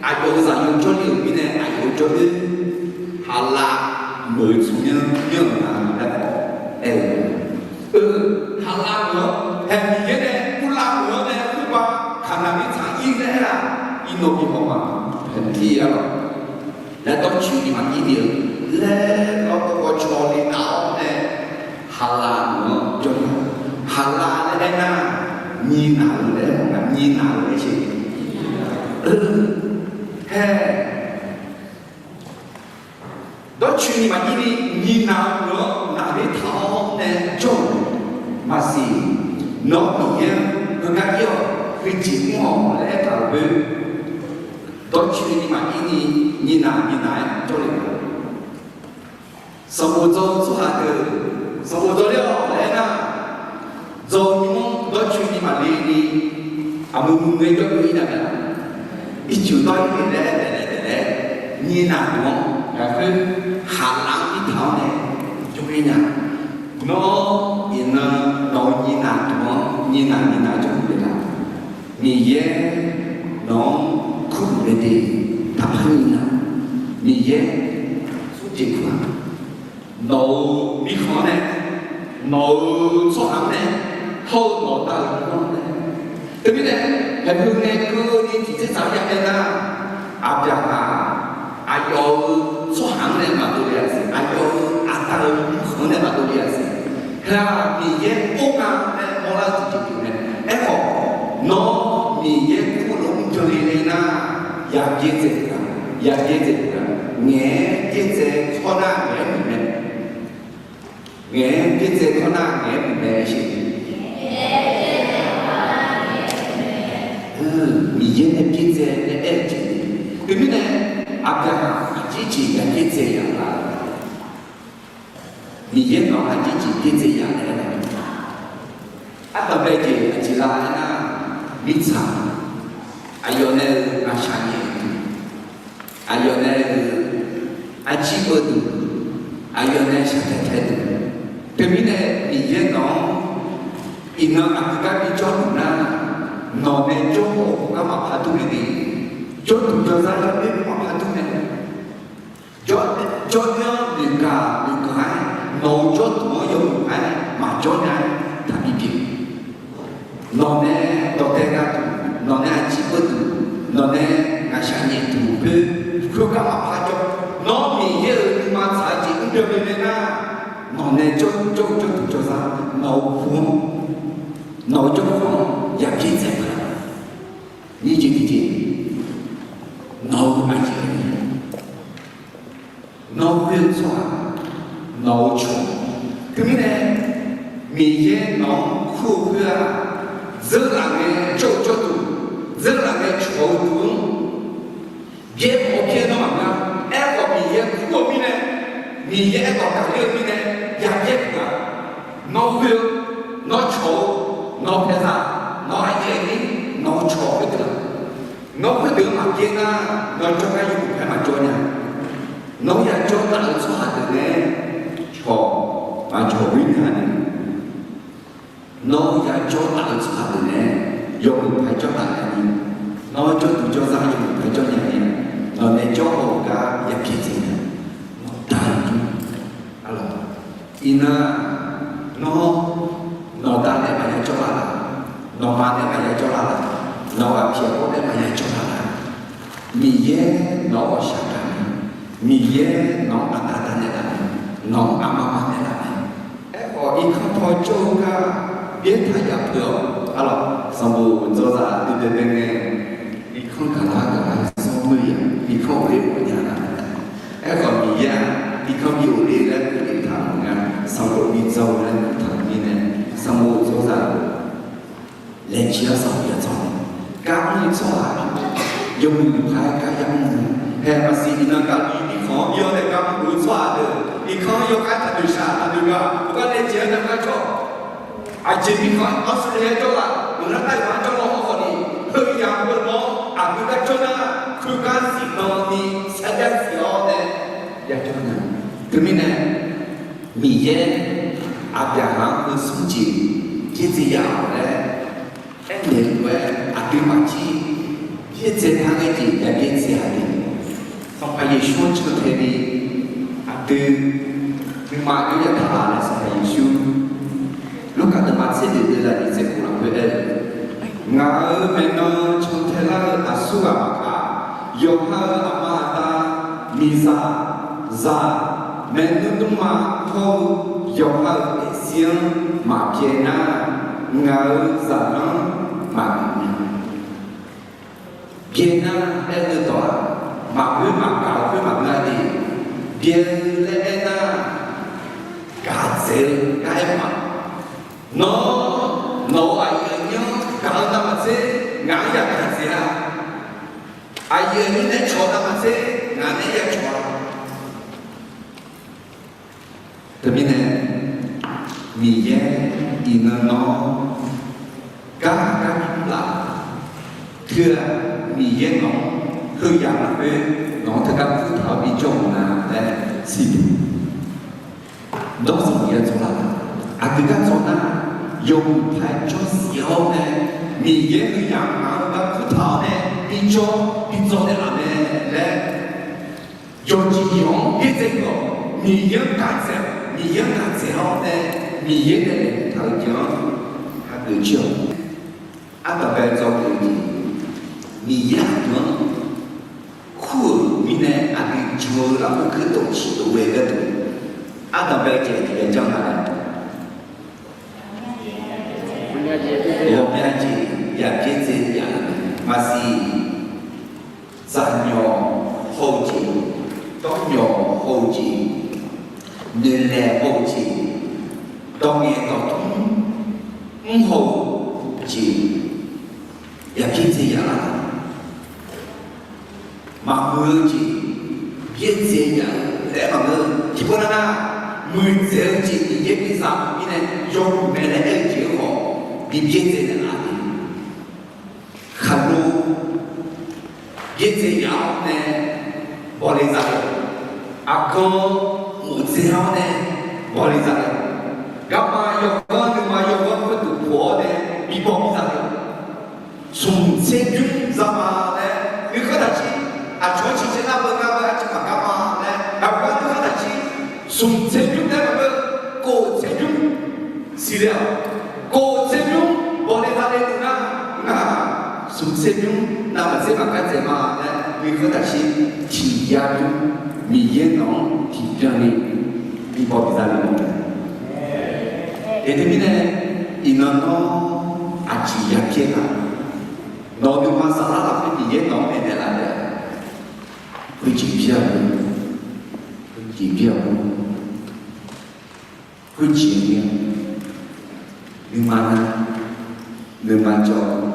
aqyawf-euq zaqyo jawrle-euq mirnae aqyawf-eu jawr-ir, Haqlav meuq-eu tsawrmyanr myanr-euq nga laer khawf aer-eu. Eu, Haqlav meuq-anr haeq Miqyaer nae Kurlav meuq-anr nae khoerpav Kaqnaq mirtsaq ir laer aer-aq, iqnan bi haw ma. Haeq Miqyaer-a lawq. Laer dawrcoeni maqjir ni-eu laer lawr, dawrgawv cawle dav-awr nae Haqlav meuq-anr jawr-ir. Haqlav laer aer nar, nyinaq-eu laer aer mawf nga, nyinaq-eu laer aer-eu. Haeq, dawrcoeni maqjir ni nyinaq-eu meuq-anr naqler taq-awr nae jawr-euq maqsiq. Nawr Miqyaer-anr heugar ir-awq, heujeq mr-awq laer aertaq-euq khoer, dawrcoeni maqir ni, nyinaq nyinaq-aer jawrle-euq ma. Sanqbof dzaw-eu tsawrhaq deuq, sanqbof dzaw ler-awq laer aernar, dzaw-eu nymr-anr dawrcoeni maqle ni, aqmuiq muiq ngae jawrkeuv ir nya mae. Ircuf dawr-ir naeq laer daeflaef daeflaef, nyinaq duq-anr ghaqkhoer haqlaf-anr irtaq-awr nae jawr-ir nya. Nawr iqnan nawq-eu nyinaq duq-anr nyinaq nyinaq jawr-ir naeq la? Miqyaer nawq-anr kurluf mae de. Taqpar nyinaq, Miqyaer smrjeq kur-a. Nawq-euq mirkhanq-anr nae, nawq-euq tsawrhaq-anr nae, hawr-eu nawq da-euq nymr-anr nae. Teumirnae, haeqheu ngae keuvni tiqtser tsaq-anr ya nae nar, Aqbyaqhaq aqyawf-euq tsawrhaq-anr nae maqdov le-a siq, aqyawf-euq aqda-euq mirkhanq-anr nae maqdov le-a siq. Heu-aq Miqyaer or nga laer mawrlar-eu tiqjeq pyeuf mae. Aerkhawf, nawr Miqyaer kur-eu lof-anr byanle le nar, ya byaerdzae-a, ya byaerdzae-a, ngaeq-aer byaerdzae hawr nar ngaeq-aer muiq mae. Ngaeq-aer byaerdzae hawr nar ngaeq-aer muiq mae sheq. Miqyaer nae byaerdzae laer aer-eu jeq. Teumirnae, Aqbyaqhaq aqjeq jeq ya byaerdzae ya la? Miqyaer nawq-anr aqjeq jeq byaerdzae ya laer aer-a? Ardanqbae jeq aqjeq la aernar, mirtsaq, aqyawf nae-euq ngaqshaq nyaef duq, aqyawf nae-euq arjir beuv duq, aqyawf nae shaqtaeq tae duq. Teumirnae Miqyaer nawq-anr iqnan aqgeu gar bijawr duq nar, nawq nae jawr-awr gar maqpar dur mae de. Jawrduq jawrzar yawdoer maqpar dur mae. Jawr, jawrdoer-anr noeqgaq noeqgaq-aer, nawq-euq jawrduq-anr yawmuiq-aer maqjawr nya-aer taqbi pyeuf. Nawq nae dawqdae gharduq, nawq nae aqjir beuv duq, nawq nae ngaqshaq nyaef duq khoer, khoergar maqpar jawr. Nawr Miqyaer-euq nuima tsaq-eu jeq mr byan byan nae nar, nawq nae jawr, jawr, jawrduq jawrzar, nawq-euq pu-anr, nawq-euq jawrkhanq-anr ya byaerdzae paq-a. Nyiq jeq tiqjeq, nawq-euq aqjeq, nawr khoer-eu tsawrhaq, nawq-euq cawq. Teumirnae, Miqyaer nawq-anr kur-eu khoer-aq, dzeurlaf ngae jawr-eu jawrduq, dzeurlaf ngae cawq-eu duq-anr byaer mawf-eu byaer nawr maqngeur-a. Aerkhawf Miqyaer kur-eu mirnae, Miqyaer aerdawq gaqler-eu mirnae, ya byaer peuq-a. Nawr khoer-eu, nawr cawq-eu, nawq paeqzaq, nawq aqyaer ni, nawq-eu cawq khoerdeuq-aq, nawr khoerdeuq-anr maqbyaer nar, nawr jawrgar yawmuiq paer maqjawr nya. Nawr ya jawr taf-eu tsawrhaq deuq nae cawq maqcawq ghoer nya ni. Nawr ya jawr taf-eu tsawrhaq deuq nae yawmuiq paer jawr taf nya ni. Nawr jawrduq jawrzar yawmuiq paer jawr nya ni. Nawq nae jawr-eu gar ya byaerdzae nya. Nawq da-eu jawr. Arlawq, iqnan nawr, nawqda nae maqya jawr lar laf, nawqma nae maqya jawr lar laf, nawq ghaq pyaeq-awr nae maqya jawr lar laf. Miqyaer nawq-anr ghawqshaq gaq-eu, Miqyaer nawq-anr aqda da naeqlaf-eu, nawq-anr aqma ma naeqlaf-eu. Aerkhawf irkanr paw jawr-eu gar byaer taq yaf peuq-awq. Arlawq, sanqbof dawqzaq duidzae bae ngae, irkanr gaqlar gaqlar-eu sanr meuq ya, irkanr ghofle ghofnya-a. Aerkhawf Miqyaer-aq, irkanr bi ghofle laer keuvle taq-euq nga, sanqbof bi dzaw-eu laer keuvle taq-euq mirnae, sanqbof dawqzaq laejae-awr sanqbof ya dzaw-a. Gar mr-eu tsawrhaq yawmuiq paq-aer gar ya mr-eu, hae maqsiq iqnan gaqli mirkhanq-anr bi-awr nae gar mr-eu tsawrhaq deuq irkanr-anr yawkhav taqnoeq shaq taqnoeq gaq, heugar laejae-awr nae gar cawq. Aqjeq mirkhanq-anr Australia jawr laf, meuq nar Taiwan jawr law hawkhawf ni, heu yaq heu law-anr aqgeu gar jawr nar, khoergar zifdan ni sarjax zif-awr nae ya jawr nya. Teumirnae, Miqyaer Aqbyaqhaq-anr heu smr jeq byaerdzae ya-awq laer aernaeq-eu lof-aer, aqduimaf jir byaerdzae par ghae jeq ya byaerdzae-a de. Sanqpaq Yeqsur-anr cantae ni aqdui nuima aqjox ya taq-a laer Sanqpaq Yeqsur Lurkaf deuvma tser deuq deuv zaqnyiq tser khof lafkhoer aer-eu, Ngaq-euq maeqnan cantae lar-eu aqsurghaq maqkaq, yawqha-euq aqma aqda, miqzaq, zaq, maernmr dmrma hawr-eu yawqha-euq daefzir-anr maqbyae nar, ngaq-euq zaqlanr maqbif nya. Byae nar aer-eu dawq-aq, maqghoer maqgaq-eu khoer maqngeur-a de. Byae-eu laer aer nar, gaq dzaeq-eu gar aer ma. Nawr, Nawq-euq aqyuif aqnyir-anr gaq-eu navmaqtser ngaq-anr yagaq dzaeq-a. Aqyuif aqnyir nae cawq-eu navmaqtser ngaq nae yacawq-a. Teumirnae, Miqyaer iqnan nawq-anr gar gar laf, teu-aq Miqyaer nawq-anr heuyaq lafkhoer nawq-anr teugar kurtaq-awr bijawr-euq nga laer siqduq. Dawrsanq ya dzawq lar, aqdui gar dzawq nar, yawmuiq paq-aer jawrsiq-awr nae, Miqyaer heuyaq ngaq-anr gar kurtaq-awr nae bijawr bijawr naeqlaf mae laer, yawqjeq yawq-anr byaerdzae-awq, Miqyaer-anr gaq dzaeq-awq, Miqyaer-anr gaq dzaeq-awr nae, Miqyaer nae laeqhmq taq-eu jeq-anr hageuf jir-awq. Ardanqbae dzawgeuf-eu jeq, Miqyaer aqdui-anr kur-euq mirnae aqdui jan-eu lafkhoer kuir dawq ciq dov ghae gharduq, ardanqbae jeq tiqghaq janr-a. Ghawqmya jeq yaq byaerdzae yaf-eu maqsiq. Zaqnyawq haw-eu jeq, dawrnyawq haw-eu jeq, noeqlaeq haw-eu jeq, dawq ngaeq dawqtmr mr haw-eu jeq, yaq byaerdzae yaf-a. Maqmuiq-eu jeq byaerdzae yaf-eu laer maqngeur. Tiqpov nar nar, muiqdzaeq-eu jeq Miqyaer bidzaq-euq mirnae yawmuiq mae laer aer-eu jeq-anr khawf bi byaerdzae naeqlaf-a. Khaqlo byaerdzae yaf-awr nae bawle zale. Aqgan mofdzae-awr nae bawle zale. Garma yawganr nuima yawganr khoerduq poq-awr nae bi baw bi zale. Smq tser bymr za ma laer nuikhanr taqjir, aqcawq-anr ciqcaev nar beu ngar beu arciv maqgar ma laer aqgar nuikhanr taqjir. Smq tser bymr taef-aer maqngeur, kof tser bymr siqle-awq. Kof tser bymr bawle zale deuq nar, ngar smq tser bymr navmaqtser maqgar dzaeq ma laer nuikhanr taqjir. Tiq yar bymr Miqyaer nawq-anr tiqbyan ni bi baw bi zale mae. Eq, teumirnae iqnan nawr aqjeq ya pyaer-a. Nawq-euq nuima saflar lafkhoer Miqyaer nawq-anr maeqnaeq laf taef-a. Khoerjeq bya-eu, khoerjeq bya-eu, khoerjeq-a, nuima nar, nuima jawr-eu,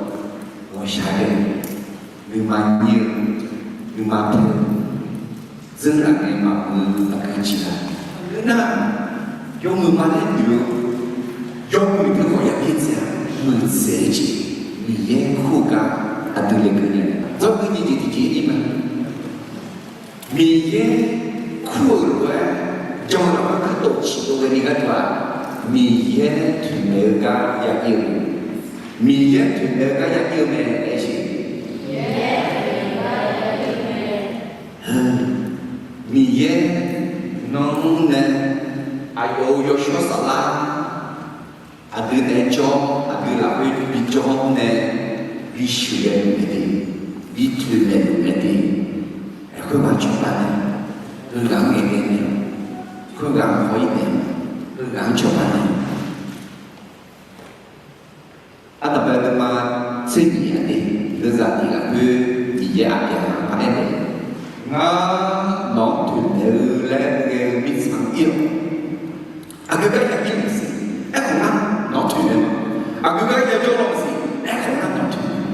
ghawqshaq ghae-eu, nuima nyir-eu, nuima paer-eu, dzeurlaf ngae maqmuiq-eu aqgeu jeq-a. Khoernar, yawmuiq ma laer noeq-eu, yawmuiq teu khawf ya byaerdzae-a. Muiqdzaeq-eu jeq Miqyaer kur-eu gar aqdui laeqkeuv naeq. Dzawrgui nyiq jeq tiqjeq-ir ma. Miqyaer kur-euq lof-aer jan-eu lafkhoer kuir dawq ciq dov ghaeni gharduq-aq, Miqyaer toeqmaeq-eu gar ya ir-eu mae. Miqyaer toeqmaeq-eu gar ya ir-eu mae laer siq. Miqyaer nanr nae aqyawf-euq yawshawr saflar aqdui nae jawr, aqdui lafkhoer bijawr nae, bi sheuqghae luf mae de, bi toeqmaeq luf mae de. Khoerghaq-anr cawba nae, heughaq-anr ngaeqghae nae, khoerghaq-anr haw-ir nae, heughaq-anr cawba nae. Ardanqbae nuima tser nyiq-a de, leuzaq tiq lafkhoer Miqyaer aqbyaqhaq-anr aer nae, ngar nawq-anr toeqmaeq-eu laer ghae-eu mirtsaq-anr ir-awq. Aqgeu gar ya ir-eu maqsiq, aerkhawf ngar nawq-anr toeqmaeq ma. Aqgeu gar ya jawr law maqsiq, aerkhawf ngar nawq-anr toeqmaeq ma.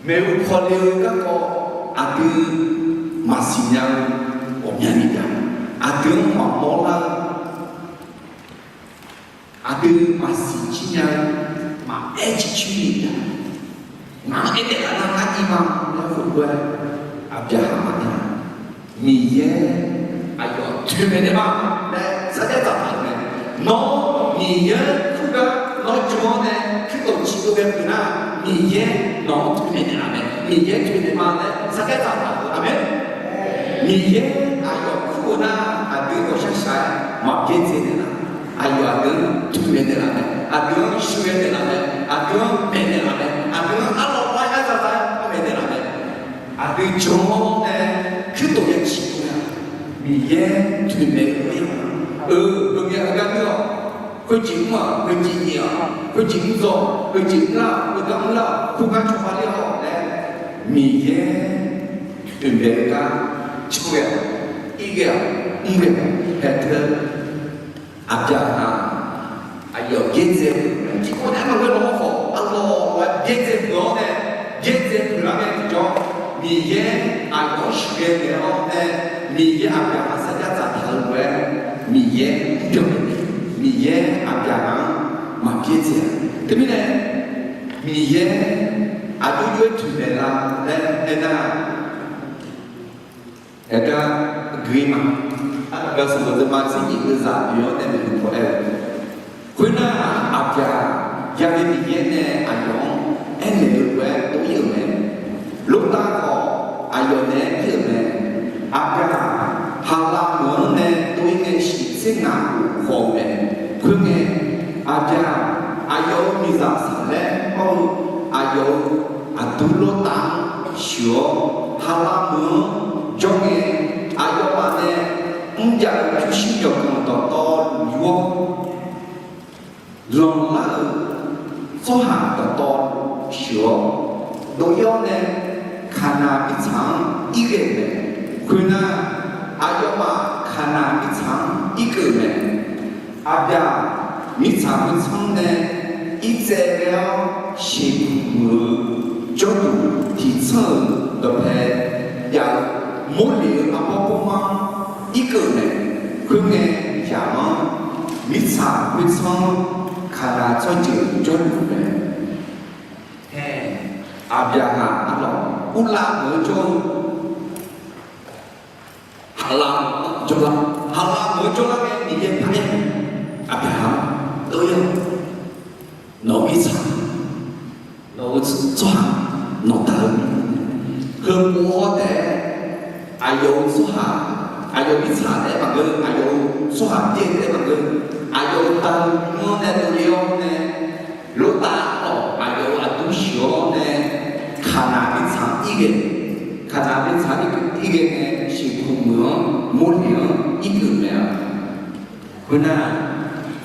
Maeqhu paw le-eu garkawv aqdui maqsiq nya-eu ghawqmyani jav, aqdui-anr maqmawr lar-eu, aqdui maqsiq jir nya-eu, maqaer jir jir ni jav, ngaq-anr aernaeq laf nar ngar ir ma laer khoerlof-aer aqbyaqhaq maqaer-a. Miqyaer aqyawf toeqmaeq naeq ma laer sarjax dzaqtaq-euq mae. Nawr Miqyaer kur gar nawr jmq-awr nae kuir dawq ciq dov ghae peuq nar, Miqyaer nawq-anr toeqmaeq naeqlaf mae, Miqyaer toeqmaeq ma laer sarjax dzaqtaq-euq. Aqmeq. Miqyaer aqyawf kur-eu nar, aqdui ghawqshaq shaq-aer maqbyaerdzae naeqlaf. Aqyawf aqdui-anr toeqmaeq naeqlaf mae, aqdui-anr sheuqghae naeqlaf mae, aqdui-anr maeq naeqlaf mae, aqdui-anr arlawr lar-aer arza lar-aer maeq naeqlaf mae. Aqdui jmq-awr nae kuir dawq ya ciq dov-a. Miqyaer toeqmaeq-eu lof-aer-a, eu, heumyav heugar nuir-awq, khoerjeq mr-aq, khoerjeq nyaef-awq, khoerjeq mr dzaw-awq, khoerjeq mrlar-awq, heugar mrlar-awq, khoergar cawba ler-awq laer, Miqyaer toeqmaeq-eu gar cawghae-awq, ir ghae-awq, mr ghae-awq, haeq teu aqbyaqhaq aqyawf byaerdzae-eu Tiqkawv nae maqngeur law-awr khawf, arlawr-aer byaerdzae peuq-awr nae, byaerdzae peuq lar ngae tiqjawr, Miqyaer aqyawf-anr sheuqghae naeq-awr nae, Miqyaer aqbyaqhaq sarjax dzaqtaq-eu lof-aer, Miqyaer mrbyan, Miqyaer aqbyaqhaq-anr maqbyaerdzae-a. Teumirnae, Miqyaer aqjox jov-aer toeqnaeq la laer aernar, aergar gui ma. Arlawq, sanqbof deuvma tser nyiq deuvzaq oe-awr nae maeqhu paw aer-eu, khoernar, aqbyaq, Yaghae Miqyaer nae aqyawf-anr aernaeq-eu lof-aer dov-ir-euq mae. Lortav khawf, aqyawf naeq-aer ir-euq mae. Aqbyaq, Haqlav meuq-anr nae dov-ir nae shiq tser ngaq khof haw-eu mae. Khoerngae, aqbyaq, aqyawf-euq miqzaq saqlaer mr-eu, aqyawf-euq aqdur Lortav-anr sheuq-awr, Haqlav meuq-anr jawr ngae, aqyawfmaf nae mrjav-eu pyurshuir yawqganq dawqtawvluf yur-awr, lanqlar-euq tsawrhaq dawqtawvluf sheuq-awr, dov-ir-awr nae Kaqnaq mirtsaq-anr irghae-euq mae. Khoernar, aqyawfmaf Kaqnaq mirtsaq-anr irkeuv-euq mae. Aqbyaq, mirtsaq khoertsanr nae irtsaev ghae-awr sheuqmuiq-eu jawrduq tiqtsanr-euq dawqpae jav-eu Morleq-euq arbawr bawrmar-anr irkeuv-euq mae. Khoerngae, yamq-anr mirtsaq khoertsanr Kaqnaq tsawrjeuq jawrluf mae. Hae, Aqbyaqhaq arlawq, Urlav meuq-anr jawr-eu Haqlav meuq-anr jawrlar, Haqlav meuq-anr jawrlar ngae Miqyaer paraer-eu, Aqbyaqhaq-anr dov-ir-awq, nawq-eu mirtsaq, nawq-eu tsawrhaq, nawqdaq-eu mirnae, heupov-awr taef-aer, aqyawf-euq tsawrhaq, aqyawf mirtsaq taef-aer maqngeur, aqyawf-euq tsawrhaq byaer taef-aer maqngeur, aqyawf-euq daq-eu nymr-anr nae dovle-awr nae, Lortav-awq, aqyawf-euq aqdur sheuq-awr nae, Kaqnaq mirtsaq-anr irghae, Kaqnaq mirtsaq-anr irghae nae sheuqmuiq-anr Morleq-anr irkeuv mae-a. Khoernar,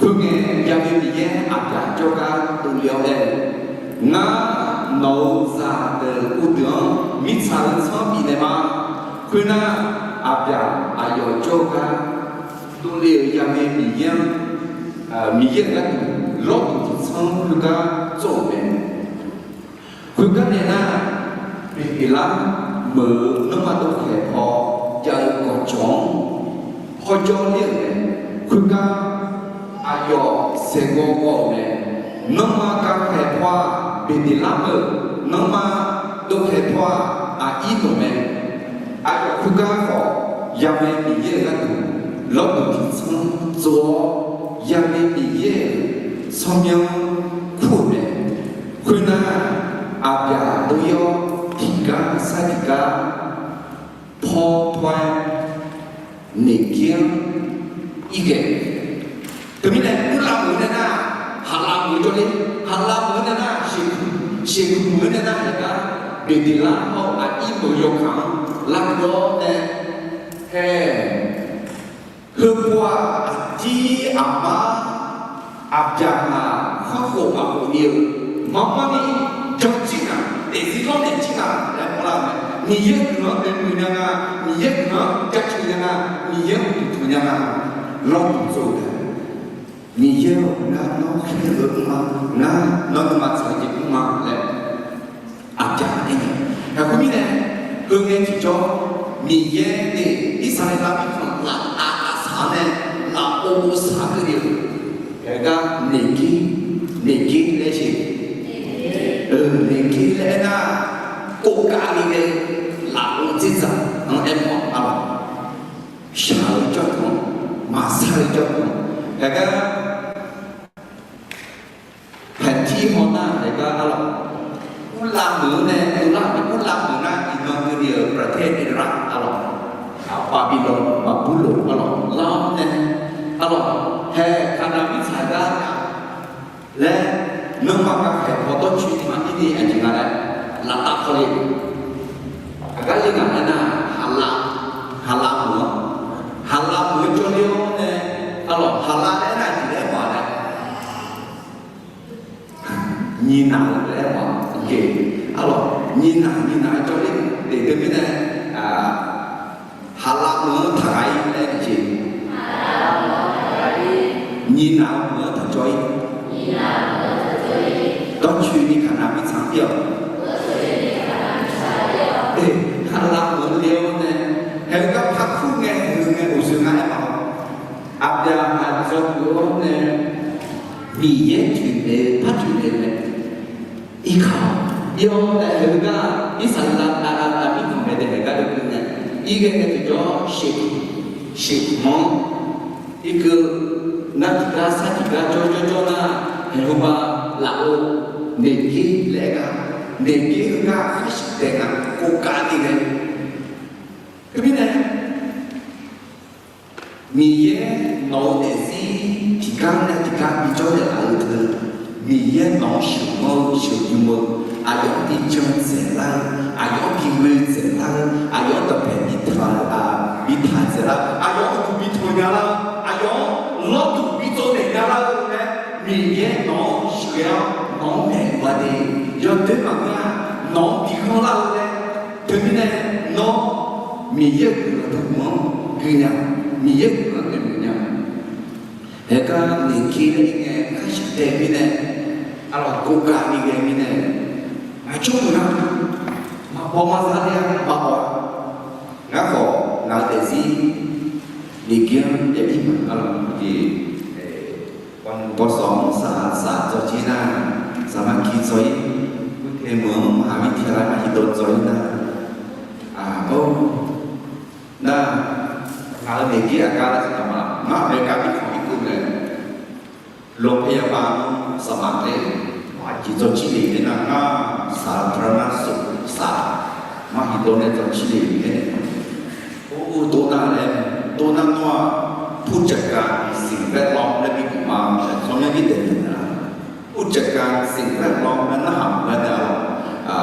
khoerngae, Yaghae Miqyaer Aqbyaq jawrgar dovle-awr aer-eu, Ngar nawq-euq zaqdeuq uvdeuq-anr mirtsaq-eu tsanr bifnaeq ma. Khoernar, Aqbyaq aqyawf jawrgar dovle-euq Yaghae Miqyaer-anr, Miqyaer-euq gharduq lawrduq tiqtsanr khoergar tsov-euq mae. Khoergar nae nar, Beqdeqlar meuq-eu nanrma dovkhaeq paw jav-eu gawqjawq-anr hawjawr ler-euq mae. Khoergar aqyawf saeqghaw ghaw-euq mae. Nanrma gavkhaeq paw-aq, Beqdeqlar meuq nanrma dovkhaeq paw-aq, aqir meuq mae. Aqyawf khoergar khawf, Yaghae Miqyaer-euq gharduq lawrduq tiqtsanr tsov-awr, Yaghae Miqyaer-euq tsawrmyanr kur-euq mae. Khoernar, Aqbyaq dov-ir-awr tiqgar sar tiqgar paw paw-aer Neqgir-anr irghae. Teumirnae Urlav meuq-eu nae nar, Haqlav meuq-eu jawrler, Haqlav meuq-eu nae nar, sheuqmuiq-eu nae nar, yaeqgar Beqdeqlar hawr-eu aqir meuq-eu yawkaq-anr lavguv-awr nae, hae, heupov-aq, aqdir aqmar Aqbyaqhaq khar khof maqkhof ni-eu, marmar ni janjir ngaq, daefzir lawrnaeq jir ngaq laer mawrlar-eu mae. Miqyaer guiqlanq-anr noeqmuiq nya nga, Miqyaer guiqlanq-anr jaceuq nya nga, Miqyaer-anr uqduq tanq nya nga, lawrduq tsov-eu taef. Miqyaer-or, ngar nawr khaerluf-eu mr ma, ngar nawr nuima tsaq-eu jeq mr ma laer Aqbyaq aer-eu. Aqkhoermirnae, heungae tiqjawr, Miqyaer nae Irsaqleqlav mirkhanq laftav lafsaq-anr nae lafov saq-anr keuvle-eu, yaeqgar Neqgir, Neqgir laer siq. Neqgir laer aernar, kovgav ni nae lafov dzerdzaq-anr aermawf-a lawq. Shaq-eu jawrduq-anr, maqsar-eu jawrduq-anr, yaeqgar Paeqtir hawnar-aq, yaeqgar arlawq, Urlav meuq-anr nae dovlar-euq mae. Urlav meuq nar iqnan keuvni-euq ประเทศอิรัก arlawq, Babilon, Baqburloq arlawq, lar-anr nae arlawq, hae Kaqnaq mirtsaq gar laer, nanrma gavkhaeq paw dawrcoeni maqir ni aqjeq nga laer laftav kawle. Aqgar le ngaq aernar, Haqlav, Haqlav meuq-anr, Haqlav meuq-anr jawrler-awr nae, arlawq, Haqlav aernar aqjeq laer aermawf-a laer, nyiqnaq-eu laer aermawf-a. Arlawq, nyiqnaq nyiqnaq-aer jawrler-euq daef deuq mirnae, Haqlav meuq-anr taqghaq-ir laer jeq, nyiqnaq-eu meuq-anr taqjawr-ir. Aqlaf meuq le-awr nae, haeq-eu gar par kur ngae, haeq-eu ngae, uqshoe nga aer ma-awr, Aqbyaqhaq dzawgeuf-awr nae, Miqyaer toeqmaeq-eu par toeqmaeq mae. Irkaq-awr, ir-awr nae haeq-eu gar, Irsaqleqlav aqbyaqhaq mirkhanq mae dae haeq gar deuq keuv nae, irghae nae tiqjawr sheuq, sheuq-anr irkeuv, nar tiqgar sar tiqgar jawr jawr jawr nar, haeq heuba laf-eu Naqgir laer aer gar, Naqgir heugar khar sheuq taef nga, khovkav ni ghae. Teumirnae, Miqyaer nawq-eu daefzir tiqgar nae tiqgar bijawr naeqlaf-eu teu, Miqyaer nawq-anr sheuqmanr-eu sheuqbymr-eu, aqyawf-anr bi jan dzaeqlar-eu, aqyawf-anr bi ghoe dzaeqlar-eu, aqyawf-anr dawqpae bi taq, bi taq dzaeqlar-eu, aqyawf-anr uqduq bi tanq nya lar-eu, aqyawf-anr lawrduq bi tsovnaeq nya lar-eu nae, Miqyaer nawq-anr sheuqghae-awr nawq-anr maeqluf-a de, yawdoer maqngeur-a, nawq-anr bi ghanrlar-eu nae, teumirnae nawr Miqyaer-euq guiqlanq dawqma-anr gui nya, Miqyaer-euq guiqlanq nae gui nya. Haeq gar Naqgir laer ir ngae, khar sheuq taef mirnae, aqlaf khovkav ni ghae mirnae, aqcawq meuq nar, maqbaw mazar ler-a, maqbaw-a. Ngar khawf ngaq-eu daefzir Naqgir-anr jav-ir maqnga lawq jeq. Bawsawq-anr saq saq dzaw jir nar, saqmar ki dzaw-ir, mrtaeq meuq-anr maqhaq mirtaeq lar maqhiq dawv dzaw-ir nar, aq, or, nar, ngaq-euq Naqgir aqgar laer saqdaq ma, ngar America bi khanq-ir keuv mae, lawqpae yaba-anr saqmar taef, aqjeq dzaw jir le-ir nar, ngar saq parnar sof saq, maqhiq dawv nae dzaw jir le-ir nae, or, or, dov nar laer, dov nar nawr-aq, ผู้จัดการสิ่งแวดล้อม laer bi guq ma, sanr nae bi daef naeq nar, ผู้จัดการสิ่งแวดล้อม laer narhaq maqngar nae-a,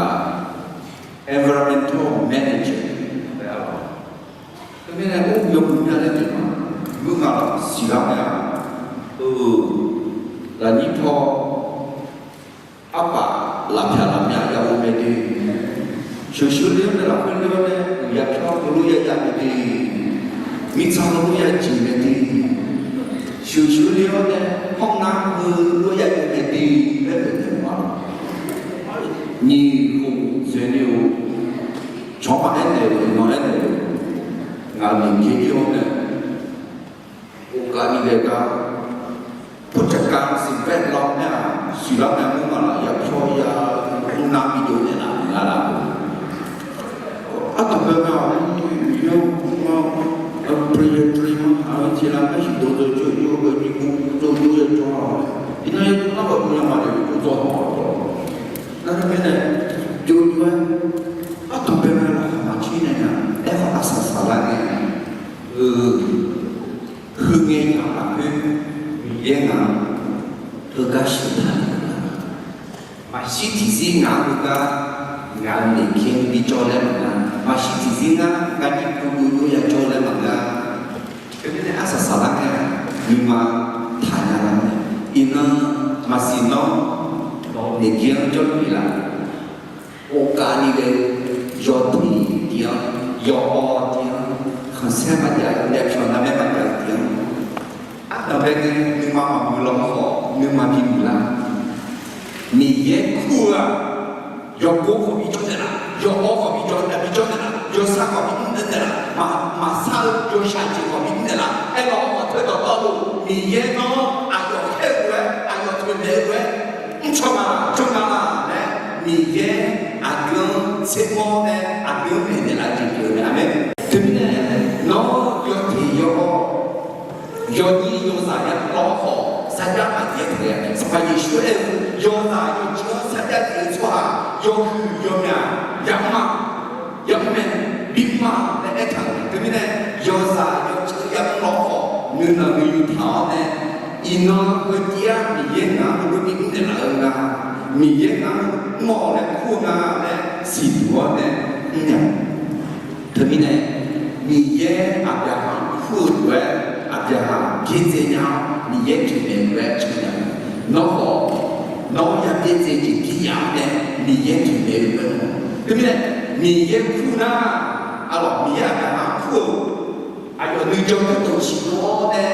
environmental manager laer-a lawq. Teumirnae or yawmuiq mya laer jeq ma, mr nga laf siqlar mae-a. Eu, lafnyir paw arpaf lafpyaq lafmya ya-eu mae de. Sheuqsheuq ler-awr nae lafkhoer ler-awr nae uiqya pyawr heulof-aer ya mae de. Mirtsaq heulof-aer ya jeq mae de. Sheuqsheuq ler-awr nae hawr nar heulof-aer ya jeq mae de laer noeqtmq ma. Nyiq khof dzaeqni-eu cawq-anr aernaeq-euq nan aernaeq-eu, ngaq Naqgir ir-awr nae, ghofkav ni ghae gar, ผู้จัดการสิ่งแวดล้อม nae-aq, siqlar nae mr nga laf, yapyawr ya, mr nar bi jov naeq laf, mr nga laf. Ardanqbae mae-aq, Miqyaer-or, mr nga, ประหยัดพลังงาน aqyawf tiqlav nar siqdawq dawq jawr jawr-eu nyiq ghov dawq jawr ya jawr-a. Iqnan yawdov nar baqdov ya maqdaef dov dzaw-awq. Nar teumirnae, jov jov-aer, ardanqbae mae laqkhaq maqjir naeq nya. Aerkhawf arsaq saqlar ngae, eu, heu ngae yaq lafkhoer Miqyaer ngaq-anr heugar sheuq taq-euq nga. Maqshir tiqzir ngaq-anr heugar, ngaq-euq Naqgir-anr bijawr laer maqnga. Maqshir tiqzir ngar garjir pov jov jov ya jawr laer maqnga. Teumirnae arsaq saqlar ngae, nuima taqnya lar mae. Iqnan maqsiq nawr, nawq-eu Naqgir-anr jawrluf-ir laf. Ghofkav ni ghae-eu yawteq tiv-anr, yawawr tiv-anr, khanqsaer maqjav-eu, laepyawq narmaer maqjav-eu tiv-anr, ardanqbae ngae nuima maqmuiq lawr khawf nuima bimuiq lar. Miqyaer kur-eu-aq, yawgor khawf bijawr naeqlaf, yawawr khawf bijawr naeqlaf, bijawr naeqlaf, yawsar khawf bimr naeq naeqlaf, maq, maqsar-eu yawshaq jeq khawf bimr naeqlaf. Aerkhawf, aqteu dawqtawvluf Miqyaer nawr aqyawf khaer-eu lof-aer, aqyawf toeqmaeq-eu lof-aer, mrcaw ma, jawr ma laer, Miqyaer aqdui-anr tsermawr nae aqdui-anr maeqnaeq laf jeq pyeuf-eu mae. Aqmeq. Teumirnae nawr yawteq yawawr, yawnyir yawzaq ya lawr khawf sarjax maqjeq-aer taq-a. Sanqpaq Yeqsur aer-eu, yawzaq yawjir-anr sarjax jeq-eu tsawrhaq yawhuiq yawmyaq yamr ma, yamr mae, bimr ma laer aertaq-euq mae. Teumirnae yawzaq yawjir ya mr lawr khawf nuinanq nuiyu taq-awr nae, iqnan heutiv-aq Miqyaer ngaq-anr heulof-aer bimr naeqlaf-eu nga, Miqyaer ngaq-anr mr-awq laer kur-eu nga laer siqduq-awr nae mrnya. Teumirnae Miqyaer Aqbyaqhaq-anr kur-eu lof-aer Aqbyaqhaq byaerdzae nya-awr Miqyaer toeqmaeq-eu lof-aer cannya. Nawr khawf, nawr ya byaerdzae jeq byaerdzae-awr nae Miqyaer toeqmaeq-eu lof-aer mr-awq. Teumirnae Miqyaer kur nar, arlawq Miqyaer Aqbyaqhaq-anr kur-eu aqyawf nuijan kardawq ciqdov-awr nae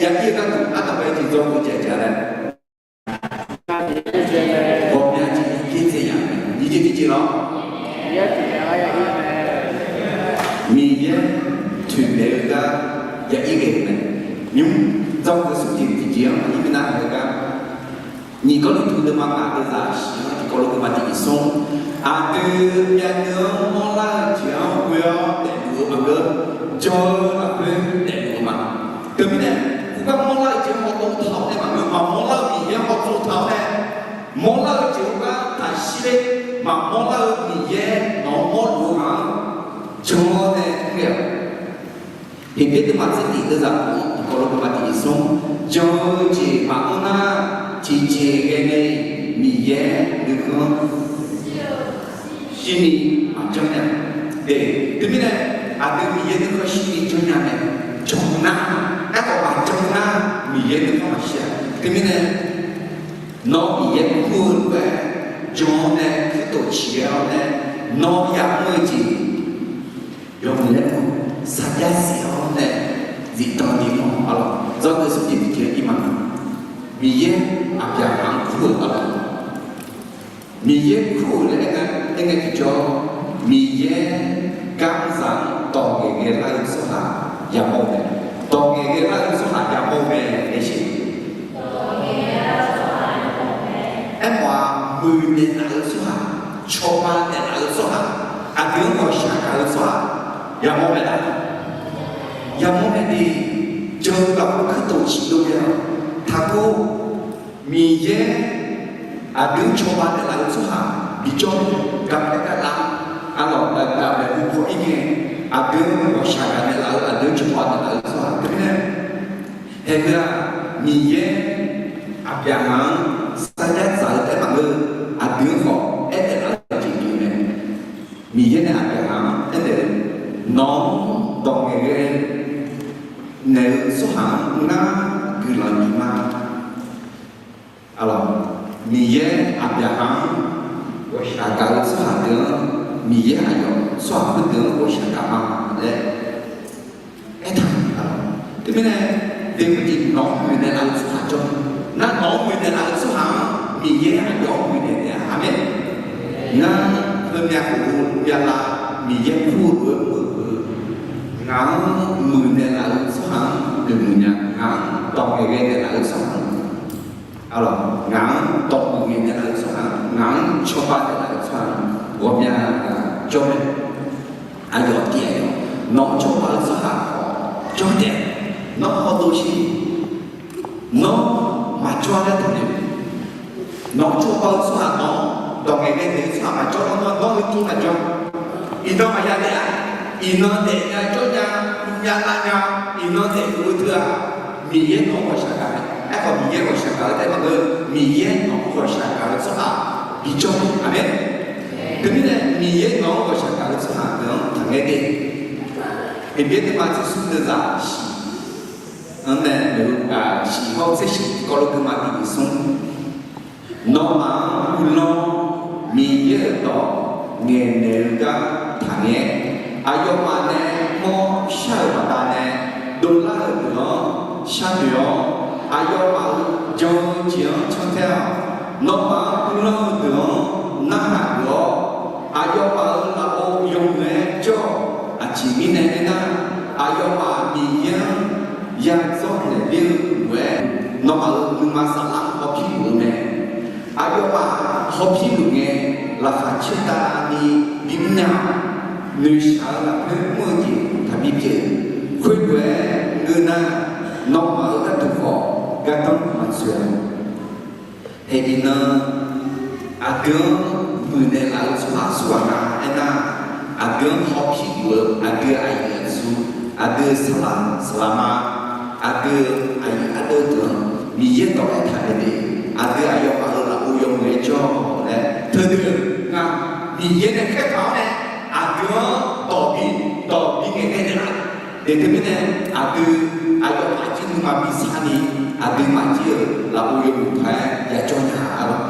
ya ir-eu gharduq ardanqbae tiqdzaw-eu jeq jav laer, ghawqmya jeq ya byaerdzae nya mae. Miqyaer toeqnaeq-eu gar ya ir ghae-eu mae. Miqyaer toeqnaeq-eu gar ya ir ghae-eu mae. Nymr dzawgeuf smr jeq tiqjeq-anr aqnyir minav-eu gar, nyiq Gawrliqtu deuvma ngaq deuvzaq shif-anr tiqkawv lof deuvma tiq nyiq smr, aqdui myavnuiv-anr mawrlar-eu jeq-anr ghoe-awr daefluf-eu maqngeur, jawr-eu lafkhoer daefluf-eu ma. Teumirnae, khoergar mawrlar-eu jeq-anr hawtsov taq-awr nae maqngeur, maqmawrlar-eu Miqyaer-anr hawtsov taq-awr nae, mawrlar-eu jeq-anr gar taqshir ler, maqmawrlar-eu Miqyaer nawq-anr mawrluf-eu ghaq-anr jan-awr nae mr ghae-aq. Heqbyaer deuvma tser tiq deuvzaq tiq kawv lof deuvma tiq nyiq smr, jan-eu jeq maqanr nar, tiqjeq ghae nae Miqyaer nuikhanr shirni maqjanr nya. Teumirnae, aqdui Miqyaer nuikhanr shirni janrnya mae. Jan nar, aerkhawf maqjan nar, Miqyaer nuikhanr maqshir-a. Teumirnae, nawr Miqyaer kur-eu lof-aer jan-awr nae kuirtof ciq-awr nae, nawr yamr-eu jeq yawmuiq laer mr, sarjax siq-awr nae zifdan ni mr-awq. Arlawq, dzawgeuf smr jeq tiqjeq-anr ir ma. Miqyaer Aqbyaqhaq-anr kur-euq arlawq. Miqyaer kur-euq laer aer ngae tiqjawr, Miqyaer gar mrzaq-anr dawq ngaeqghae lar-eu tsawrhaq yamawr-eu mae. Dawq ngaeqghae lar-eu tsawrhaq yamawr-eu mae. Aerkhawf-aq, muiqnaeq laf-eu tsawrhaq, cawba naeqlaf-eu tsawrhaq, aqdui-anr ghawqshaq gaq-eu tsawrhaq yamawr mae laf. Yamawr mae de. Jan-eu lafkhoer kuirtof ciqdov ghae-awq. Taqgor, Miqyaer aqdui-anr cawba naeqlaf-eu tsawrhaq bijawr, gaqpaer gaqlav, arlawq, gaqpaer gaqlav-eu paw ir ngae, aqdui-anr ghawqshaq gaq naeqlaf-eu, aqdui-anr cawba naeqlaf-eu tsawrhaq teumirnae, haeqheu-aq, Miqyaer Aqbyaqhaq-anr sarjax dzaq-eu taef maqngeur, aqdui-anr khawf aernaeq laf-eu jeq pyeuf mae. Miqyaer nae Aqbyaqhaq-anr aernaeq-eu, nawq-anr dawq ngaeqghae naeq-eu tsawrhaq-anr ngar guiqlanq bif ma. Arlawq, Miqyaer Aqbyaqhaq-anr ghawqshaq gaq-eu tsawrhaq deuq-anr, Miqyaer aqyawf tsawrhaq khoerdeuq-anr ghawqshaq gaq ma laer aertaq-euq arlawq. Teumirnae, deuq-eu jeq nawq-anr muiqnaeq laf-eu tsawrhaq jawr, nar nawq-anr muiqnaeq laf-eu tsawrhaq-anr Miqyaer aqyawf-anr muiqnaeq taef-a. Aqmeq. Ngar heumyav khof-eu myavlav Miqyaer kur-eu lof-aer mr-eu, ngaq-anr muiqnaeq laf-eu tsawrhaq-anr noeqmuiq nya, ngaq-anr dawq ngaeqghae naeqlaf-eu tsawrhaq-anr, arlawq, ngaq-anr dawq ngaeqghae naeqlaf-eu tsawrhaq-anr, ngaq-anr cawba naeqlaf-eu tsawrhaq-anr ghawqmya jawr mae. Aqyawf tiv-aer, nawq-anr cawba-eu tsawrhaq khawf jawr taef, nawr hawdov shir, nawr maqjawr laer taqnoeq. Nawq-anr cawba-eu tsawrhaq, nawq-anr dawq ngaeqghae naeq-eu tsawrhaq maqjawr lar nar, nawr heutov maqjawr. Iqnan maqya daef-a. Iqnan daefnya jawrnya, myavlav nya, iqnan daefluf-eu teu-aq, Miqyaer nawq-anr ghawqshaq gaq mae. Aerkhawf, Miqyaer ghawqshaq gaq-eu taef maqngeur, Miqyaer nawq-anr ghawqshaq gaq-eu tsawrhaq bijawr mae. Aqmeq. Teumirnae, Miqyaer nawq-anr ghawqshaq gaq-eu tsawrhaq deuq-anr taqngaer de. Heqbyaer deuvma tser smr deuvzaq shif-anr nae, shiq hawr tser shif kawv lof deuvma tiq nyiq smr, nawmaf-anr guiqlanq, Miqyaer-euq dawq ngaeqnaeq-eu gar taqngaer. Aqyawfmaf nae mawr shar-euq baqdanae, dovlar-euq deuq-anr sharnoeq-awr, aqyawfmaf-euq jan-eu jeq-anr cantae-awq. Nawmaf-anr guiqlanq-eu deuq-anr narhaq geuf-awr, aqyawfmaf-euq lafov yawmuiq-aer jawr-awq. Aqjeq mirnae aernar, aqyawfmaf Miqyaer-anr yadzawr naeq ler-eu lof-aer, nawmaf-euq nuima saflar hawpir luf-eu mae. Aqyawfmaf hawpir luf ngae, laqkhaq caertavni bimr nya-awq. Noeqshaq-eu lafkhoer mr-eu jeq taqbi pyeuf. Khoerlof-aer ngeur nar, nawmaf-euq gharduq khawf gardanr maqtsoeq-a. Haeq iqnan, aqdui-anr muiqnaeq laf-eu tsawrhaq aqsurghaq nga aernar, aqdui-anr hawpir luf-eu aqdui aqyuif aqtsu, aqdui saqlaq saqlaqma, aqdui aqyuif aqdeuv deuq-anr Miqyaer dawq aertaq naeq de. Aqdui aqyawfmaf-euq lafov yawmuiq-aer jawr-awq laer teudeuq nga. Miqyaer nae khaertaq-awr nae aqdui-anr dawq bi, dawq bi ngaeqghae naeqlaf. Teumirnae, aqdui aqyawfmaf jir nuima bi sarni, aqduimaf jir-euq lafov yawmuiq paq-aer yajawr nya-a lor.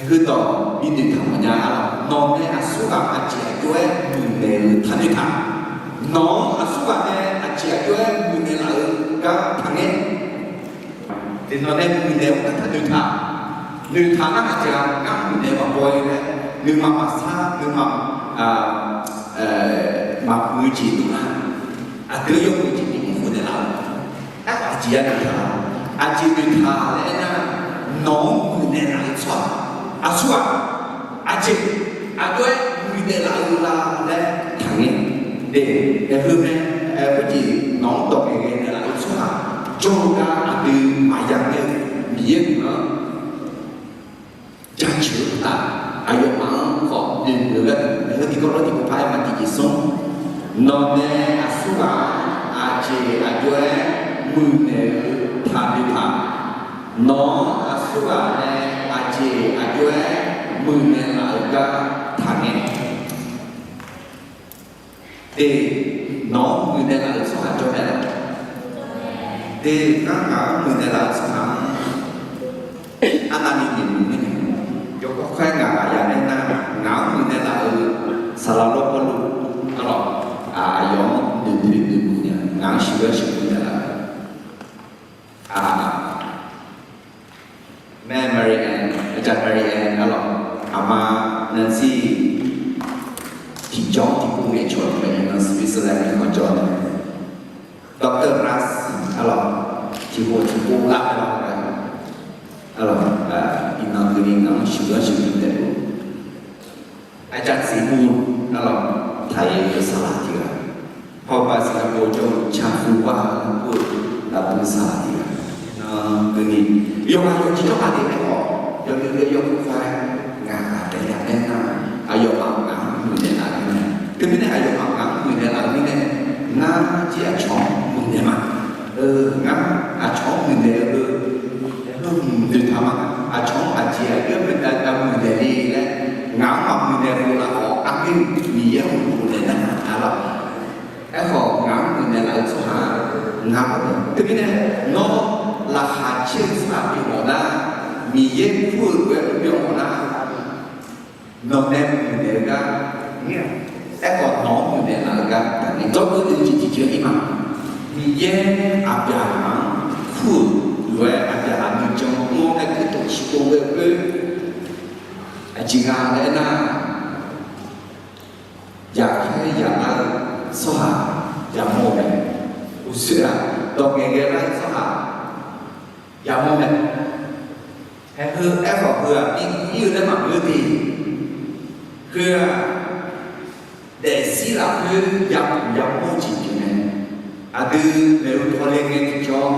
Heudawq bi noeqtaq mawfnya-a lor. Nawq nae aqsurghaq aqjeq aqjox-aer muiqnaeq-eu taqnoeq taq. Nawq-anr aqsurghaq nae aqjeq aqjox-aer muiqnaeq laf-eu gar taqngaer. Tiqnawq nae muiqnaeq-eu gar taqnoeq taq. Noeqtaq nar aqjeq-aq gar muiq nae maqbaw-ir laer, nuima maqsar, nuima maqmuiq-eu jeq dovlar. Aqdui yawmuiq jeq ni mr-eu naeqlaf-eu. Aerkhawf aqjeq ya noeqtaq, aqjeq noeqtaq laer aernar, nawq-anr muiqnaeq laf-eu tsawrhaq, aqsurghaq, aqjeq aqjox-aer muiqnaeq laf-eu la laer taqngae. De, aer heu mae, aer khoerjeq nawq-anr dawq ngaeqghae naeqlaf-eu tsawrhaq jawr-eu gar aqdui maqya ngae-eu Miqyaer guiqlanq-anr jaceuq-eu uqtaf, aqyawfmaf-anr khawf noeqmuiq-eu gharduq, aer heu tiqkawv lawr tiqkawv paq-aer maq tiqjeq smr. Nawq nae aqsurghaq-anr aqjeq aqjox-aer muiqnaeq-eu taqnoeq taq. Nawq-anr aqsurghaq nae aqjeq aqjox-aer muiqnaeq laf-eu gar taqngae. De, nawq-anr muiqnaeq laf-eu tsawrhaq jawr mae laf? De, ngar ngaq-anr muiqnaeq laf-eu tsawrhaq-anr arnavni noeqmuiq mirnae, yawkawr khaer ngaq ghaq ya aernar, ngaq-anr muiqnaeq laf-eu saqlaq lawr Pawrluv, arlawq, aqyawf-anr noeqdoe noeqmuiq nya, ngaq-anr sheuqghae sheuqmuiq naeqlaf-eu Mae Mary Ann, aqcawq Mary Ann arlawq, aqma Nancy tiqjawr tiqpov ngaeqcawq mae, iqnan Switzerland-anr jawr nae, Doctor Ras arlawq, tiqpov tiqpov lar-aer lawr, arlawq, iqnan keuvni ngaq-anr sheuqghae sheuqmuiq naeq-eu Aqcawq Tseqmur arlawq, taqir-eu saqlaq tiq ghaq, Hawaii Singapore jawr-eu Caqfuqba lar-eu lafbui saqlaq tiq ghaq, iqnan keuvni yawqghaq yawqjeq jawrhaq nae aerkhawf, yawdoer-aer yawkawr khaer ngaq ghaq taef ya aernar, aqyawfmaf ngaq-anr muiqnaeq laf-eu mirnae. Teumirnae aqyawfmaf ngaq-anr muiqnaeq laf-eu mirnae, ngar jir aqcawq-anr muiqnaeq ma. Ngar aqcawq-anr muiqnaeq-eu heu, heu hmq noeqtaq ma. Aqcawq-anr aqjeq aqjox-aer muiqnaeq le laer, ngaq-anr maqmuiqnaeq-eu lafkhawf, aqgeu Miqyaer-anr muiqnaeq nar-aq lawq. Aerkhawf ngaq-anr muiqnaeq laf-eu tsawrhaq-aq, ngar maqmuiq. Teumirnae nawr laqkhaq caer-eu tsawrhaq pyeuf mawf nar, Miqyaer kur-eu lof-aer mr byan mawf nar, nawq nae muiqnaeq-eu gar, aerkhawf nawq-anr muiqnaeq laf-eu gar, dzawgeuf deuq jeq tiqjeq-ir ma. Miqyaer aqbyaqhaq-anr kur-euq lof-aer aqbyaqhaq nuijan mr-awr nae kuirtof ciqpov ghae-eu khoer, aqjeq nga laer aernar, yaqkhaer yaqlar-eu tsawrhaq yamawr-eu mae. Uqshoe-aq, dawq ngaeqghae lar-eu tsawrhaq yamawr mae. Hae heu aerkhawf heu-aq, bi guv-ir-eu laer maqngeur de. Heu-aq, daefzir lafkhoer yabuq yamawr-eu jeq pyeuf mae. Aqdui maeqhu paw le ngae tiqjawr,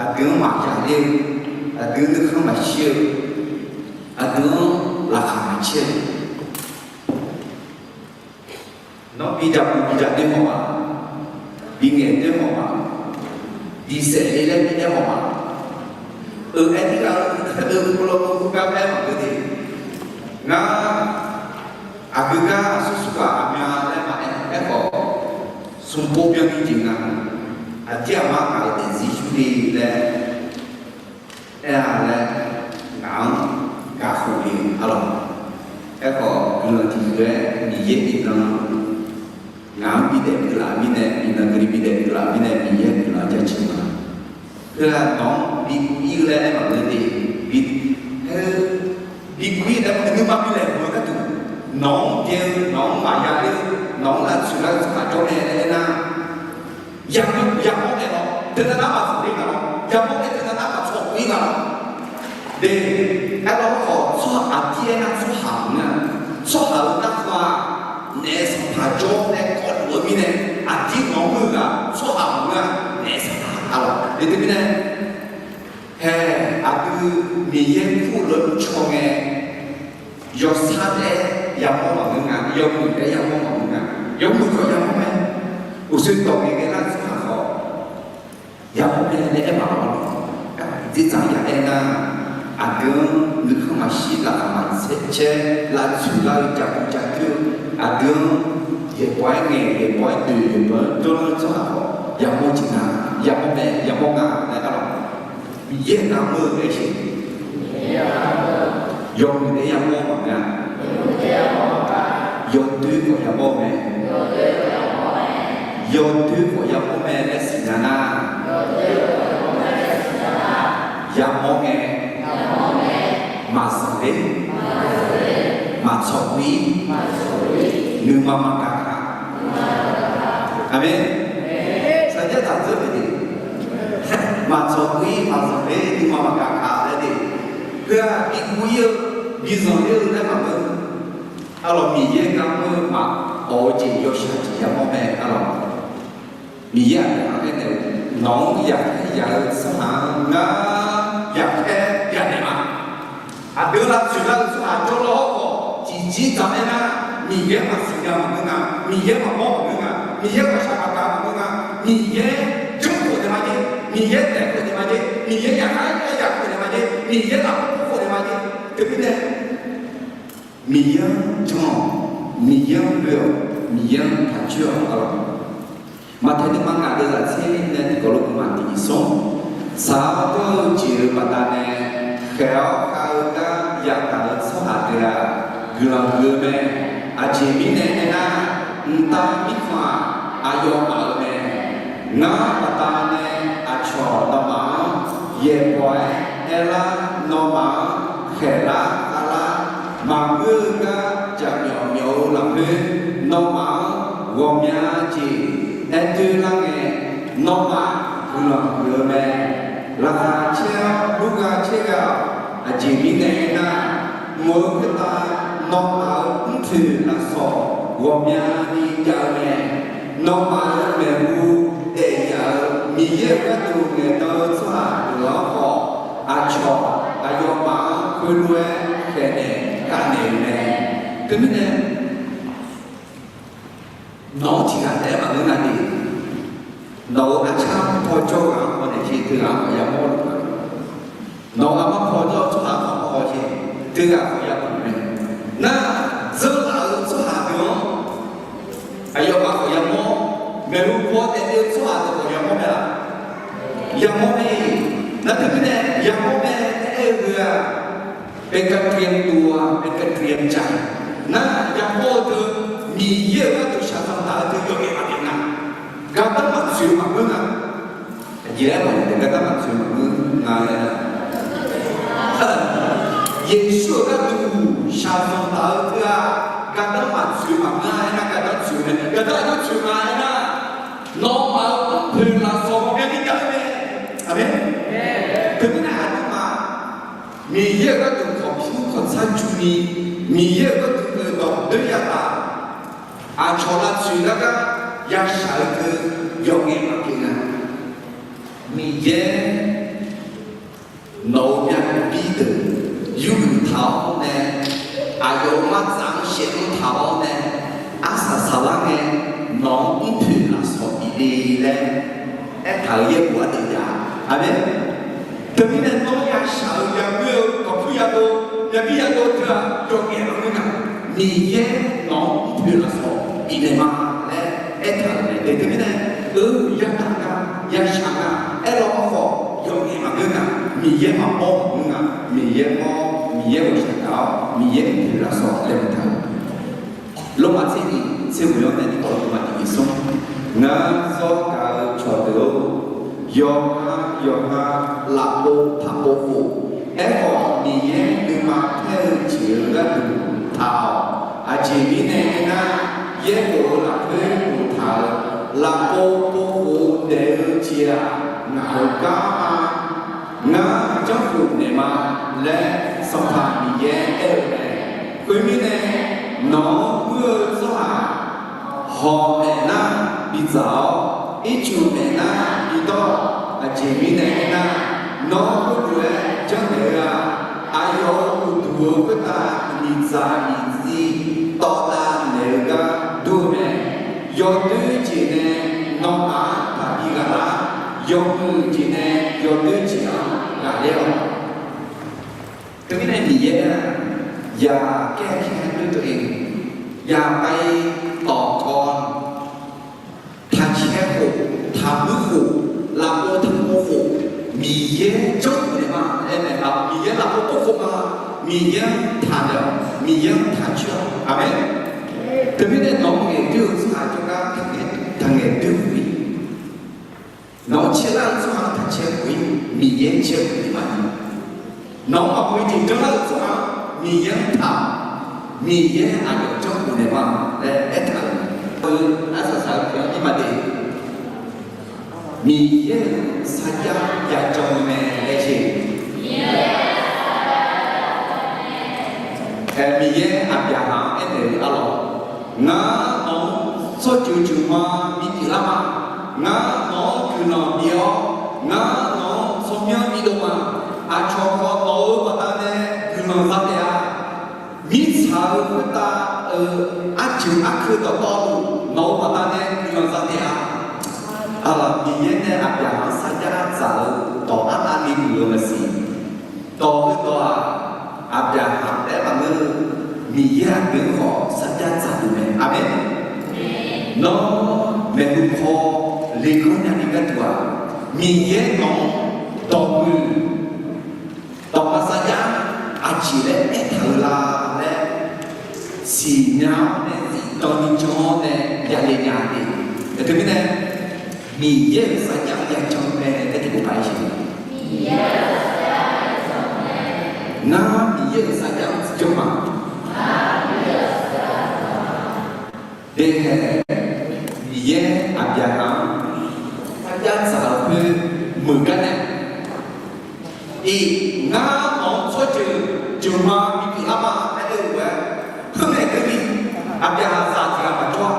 aqdui-anr maqya ler-eu, aqdui nuikhanr maqshir-eu, aqdui-anr laqkhaq maqcaer-eu, nawr bi jaqbuq bi jaqdoer haw ma, bi ngaeq doer haw ma, bi saef le laer bi aer haw ma. Eu, aer tirghaq-eu, eu, lawr khoergar aer maqngeur de. Ngar aqgeu gar aqsur sur ghaq aqmyan laer maqaer, aerkhawf smrpov byanni jeq nga. Aqdir aqmar ngaq-euq daefzir yurle laer aer-a laer, ngaq-anr gaq khof le arlawq. Aerkhawf guiqlanq tiqkhof-aer Miqyaer iqnan ngaq-anr bidaef keuvlaf-eu mirnae, iqnan keuvni bidaef keuvlaf-eu mirnae Miqyaer guiqlanq jaceuq ma. Heu-aq nawq-anr bi guv-ir-eu laer aer maqngeur de. Bi, heu, bi guv-ir laer maqngeur, nuima bi laeqhmq-eu gharduq, nawq-anr byan-eu, nawq-anr maqya ler-eu, nawq-anr lavtsoeq lar-eu tsawrhaq jawr mae laer aernar, yamawr, yamawr naeq lawr, teunav nar maqtsoeq-ir nga lawr, yamawr nae teunav nar maqtsoeq-ir nga lawr. De, aerlawr khawf tsawrhaq aqdir aernar tsawrhaq maqngeur-a. Tsawrhaq-euq narkhan-aq, naef sanqpaq jawr nae kawvluf-eu mirnae, aqdir nawq-anr muir-eu ghaq tsawrhaq maqngeur-a, naef sanqpaq arlawq. De teumirnae, hae, aqdui Miqyaer kur-eu lof-aer caw ngae, yawsar taef-aer yamawr maqngeur nga, yawmuiq taef-aer yamawr maqngeur nga, yawmuiq khawf yamawr mae. Uqshoe dawq ngaeqghae lar-eu tsawrhaq khawf yamawr mae laer aer maqlawr-a. Dzerdzaq ya aer nar, aqdui-anr nuikhanr maqshir laqkhaq maqcaer, lavtsoeq lar-eu jaqguv jaqdoer-eu, aqdui-anr yaeqbawq-aer ngaeq, yaeqbawq-aer doeq, yaeqbawq-aer jawrlar-eu tsawrhaq khawf yamawr jeq nga, yamawr mae, yamawr nga laer arlawq. Miqyaer ngamr-eu aer jeq, yawmuiq taef-aer yamawr maqngeur-a. Yawdoer khawf yamawr mae. Yawdoer khawf yamawr mae laer siqnya nar, yamawr ngae, maqzanq ler. Maqtsawq guv-ir, nuima maqgaq kaq. Aqmeq. Saqjax taq dzeur-eu de, maqtsawq guv-ir, maqzanq ler, nuima maqgaq kaq laer de. Heu-aq bi guv-ir-eu, bi zanqler-eu laer maqngeur. Arlawq, Miqyaer gar mr-eu maqawq-eu jeq yawshaq jeq yamawr mae. Arlawq, Miqyaer aqdui-anr aernaeq-eu, nawq-anr yaqkhaer yaq-eu tsawrhaq-anr ngar yaqkhaer yanaeq ma. Aqdui-anr lavtsoeq lar-eu tsawrhaq jawrlawr-awr khawf tiqjir dzaq-aer nar, Miqyaer maqsiq nya maqngeur nga, Miqyaer maqmawr maqngeur nga, Miqyaer ghawqshaq maqgaq maqngeur nga, Miqyaer janrkhof naeq ma jeq, Miqyaer taeqkhof naeq ma jeq, Miqyaer yaqkhaer yaqkhof naeq ma jeq, Miqyaer lafkhoer khof naeq ma jeq. Teumirnae Miqyaer-anr jan-awq, Miqyaer-anr loe-awq, Miqyaer-anr taqcoer-awq. Arlawq, Maqtaeq nuima ngaq deuq zaq tser nae tiqkawv lof-aer maqtiq smr, saq-awr dawr-eu jeq-euq baqdanae khaeq-awr khav-eu gar yadaq-eu tsawrhaq deuq-aq, guiqlanq huiq-eu mae. Aqjeq mirnae aernar, mqtav mirkhanq-aq, aqyawfmaf-euq mae. Ngar baqdanae aqcawq nawmaf-anr yaeqbawq-aer aerlar, nawmaf-anr khaeqlar khavlar, maqngeur-eu gar jaqmyawf myawf-eu lafkhoer, nawmaf-anr ghawqmya jeq aer doer lar ngae, nawmaf guiqlanq huiq-eu mae. Laqkhaq caer-awr lurgha caer gha-awq. Aqjeq mirnae aernar, mq-euq khoertav nawmaf-euq mrpoeq lafsawq ghawqmyani jav-eu mae. Nawmaf-euq maeqhu daef yaf-euq Miqyaer-euq gharduq ngaeqdan-eu tsawrhaq deuq-anr khawf, aqcawq aqyawfmaf-anr khoerlof-aer khaeqnaeq khavnaeq-euq mae. Teumirnae nawq-anr tiqghaq taef-aer maqngeur nga de. Nawq-euq arcar paw jawr-eu ghaq-anr paw naeq jeq teughaq-anr khawf yamawr luf-a. Nawq-euq aqmar paw jawr-eu tsawrhaq-anr khawf paw jeq teughaq khawf yamawr-eu mae. Nar, dzanr laf-euq tsawrhaq deuq-anr aqyawfmaf khawf yamawr, maeqhu paw daefle-eu tsawrhaq deuq khawf yamawr mae-a. Yamawr mae. Nar teumirnae yamawr mae aer-eu heu-aq, เป็นการเตรียมตัว เป็นการเตรียมใจ nar, yamawr-eu deuq Miqyaer-euq gharduq shaqzanq taq-eu deuq yawqngaef maqpyeuf nga. Gardanr maqtsoeq maqngeur nga. Aqjeq aer-aq, gardanr maqtsoeq maqngeur nga laer. Yeqsur-euq gharduq shaqzanq taq-eu deuq-aq, gardanr maqtsoeq maqngeur-a aernar, gardanr tsoeq mae. Gardanr aqjox tsoeq nga aernar, nawmaf-euq mrpoeq lafsawq ghawqmyani jav-eu mae. Aqmeq. Teumirnae aqduimaf Miqyaer-euq gharduq kawqpyur kawqtsar juni, Miqyaer-euq gharduq dawq doer yataf, aqcawq lavtsoeq lar gar yashaq-eu deuq yawqngaef maqpyeuf nga. Miqyaer nawq-euq myavbir deuq yurgeuf taq-awr nae, aqyawf-euq martsaf-anr shaev-anr taq-awr nae, arsaq saqlar ngae, nawq-anr mrpoeq lafsawq bif le laer aertaq-euq yaerbof-anr deuq jav-a. Aqmeq. Teumirnae nawr yashaq-euq yaghoer-eu kawqpur yadov, myavbir yadov teu-aq, yawqngaef maqngeur nga. Miqyaer nawq-anr mrpoeq lafsawq bifnaeq ma laer aertaq-euq mae. Teumirnae, eu, yadaq nga, yashaq nga aerlawr-awr khawf, yawqngaef maqngeur nga. Miqyaer maqmawr maqngeur nga. Miqyaer mawr, Miqyaer ghawqshaq gaq-awr, Miqyaer mrpoeq lafsawq laeqhmq taq-euq Lormav tser nyiq tser ghoeq-anr nae tiqkawv lof-aer maqtiq smr, ngar zawr gaq-eu cawqdeuq-or, yawqha yawqha lafpov taqpov khof, aerkhawf Miqyaer nuima paer-eu jeq-euq gharduq taq-awq. Aqjeq mirnae aernar, yaerbof-eu lafkhoer boftaq-euq lafpov pov khof daef-eu jeq-aq, ngaq-euq gar ma. Ngar janrkhof naeq ma laer Sanqpaq Miqyaer aer-eu mae. Khoermirnae, nawq-anr muir-eu tsawrhaq hawq naeq nar bidzaq-awr, ircuf naeq nar bidawr-awq. Aqjeq mirnae aernar, nawr khoerdov-aer janrnaeq-eu-aq, aqyawf-euq uqduq-eu khoertav miqdzaq miqtziv tawvdav naeq-eu gar dur-eu mae. Yawdoer jeq nae nawmaf-anr taqbi ghaqlar, yawmuiq jeq nae yawdoer jeq-anr ghaqler-awq. Teumirnae Miqyaer-aq, yaqkaer kaer-aer doer dov-ir, yaqpav-ir tawqkawv, taqcaer khof, taqmuir khof, lafpov taqpov khof, Miqyaer janrnaeq ma aer naeq-a. Miqyaer lafpov pov khof ma. Miqyaer-anr taqnaeq-awq. Miqyaer-anr taqcoer-awq. Aqmeq. Teumirnae nawq-anr ngaeqdoer-eu tsawrhaq jawrgar taqngaeq doer khof-ir. Nawq-anr caerlar-eu tsawrhaq-anr taqcaer khof-ir. Miqyaer caer khof-ir maqni. Nawq-anr maqmuiq jeq janlar-eu tsawrhaq-anr Miqyaer-anr taq Miqyaer aqyawf janrkhmq naeq ma laer aertaq-euq, arsaq saq-eu pyeuf-anr ir ma de. Miqyaer-euq sarjax ya jan-eu mae laer jeq. Ae, Miqyaer Aqbyaqhaq-anr aernaeq-eu arlawq, ngar nawq-anr tsawrjeuq jeuqma bipyeuf lar ma. Ngar nawq-anr guiqlanq bif-awr, ngar nawq-anr tsawrmyanr bidov ma. Aqcawq khawf nawq-euq baqdanae guiqlanq za taef-a. Mirtsaq-euq khoertav-euq arjeuq arkeuv dawqtawvluf nawq-euq baqdanae guiqlanq za taef-a. Aqlaf Miqyaer nae Aqbyaqhaq-anr sarjax dzaq-eu dawq arnav ni muiq-eu maqsiq. Dawq heudawq-aq, Aqbyaqhaq taef-aer maqngeur-eu, Miqyaer aqdui-anr khawf sarjax dzaqduq mae. Aqmeq. Nawr maeqhu paw leganr nyani gharduq-aq, Miqyaer nawq-anr dawq muiq dawq ma sarjax aqjeq laer aertaq-eu la laer siqnya-awr nae zifdan ni jan-awr nae yale nya de. Aqteu mirnae, Miqyaer-euq sarjax ya jan mae laer tiqpov paq-aer siq. Ngar Miqyaer-euq sarjax-anr tiqjan ma. Dehae, Miqyaer Aqbyaqhaq-anr sarjax dzaq-eu khoer meuq gar nae, iq, ngar nawq-anr tsawrjeuq jeuqma bipyeuf lar ma laer aer-eu-aer, khoerngae keuvni Aqbyaqhaq zaq tiq ghaq maqjawr-a.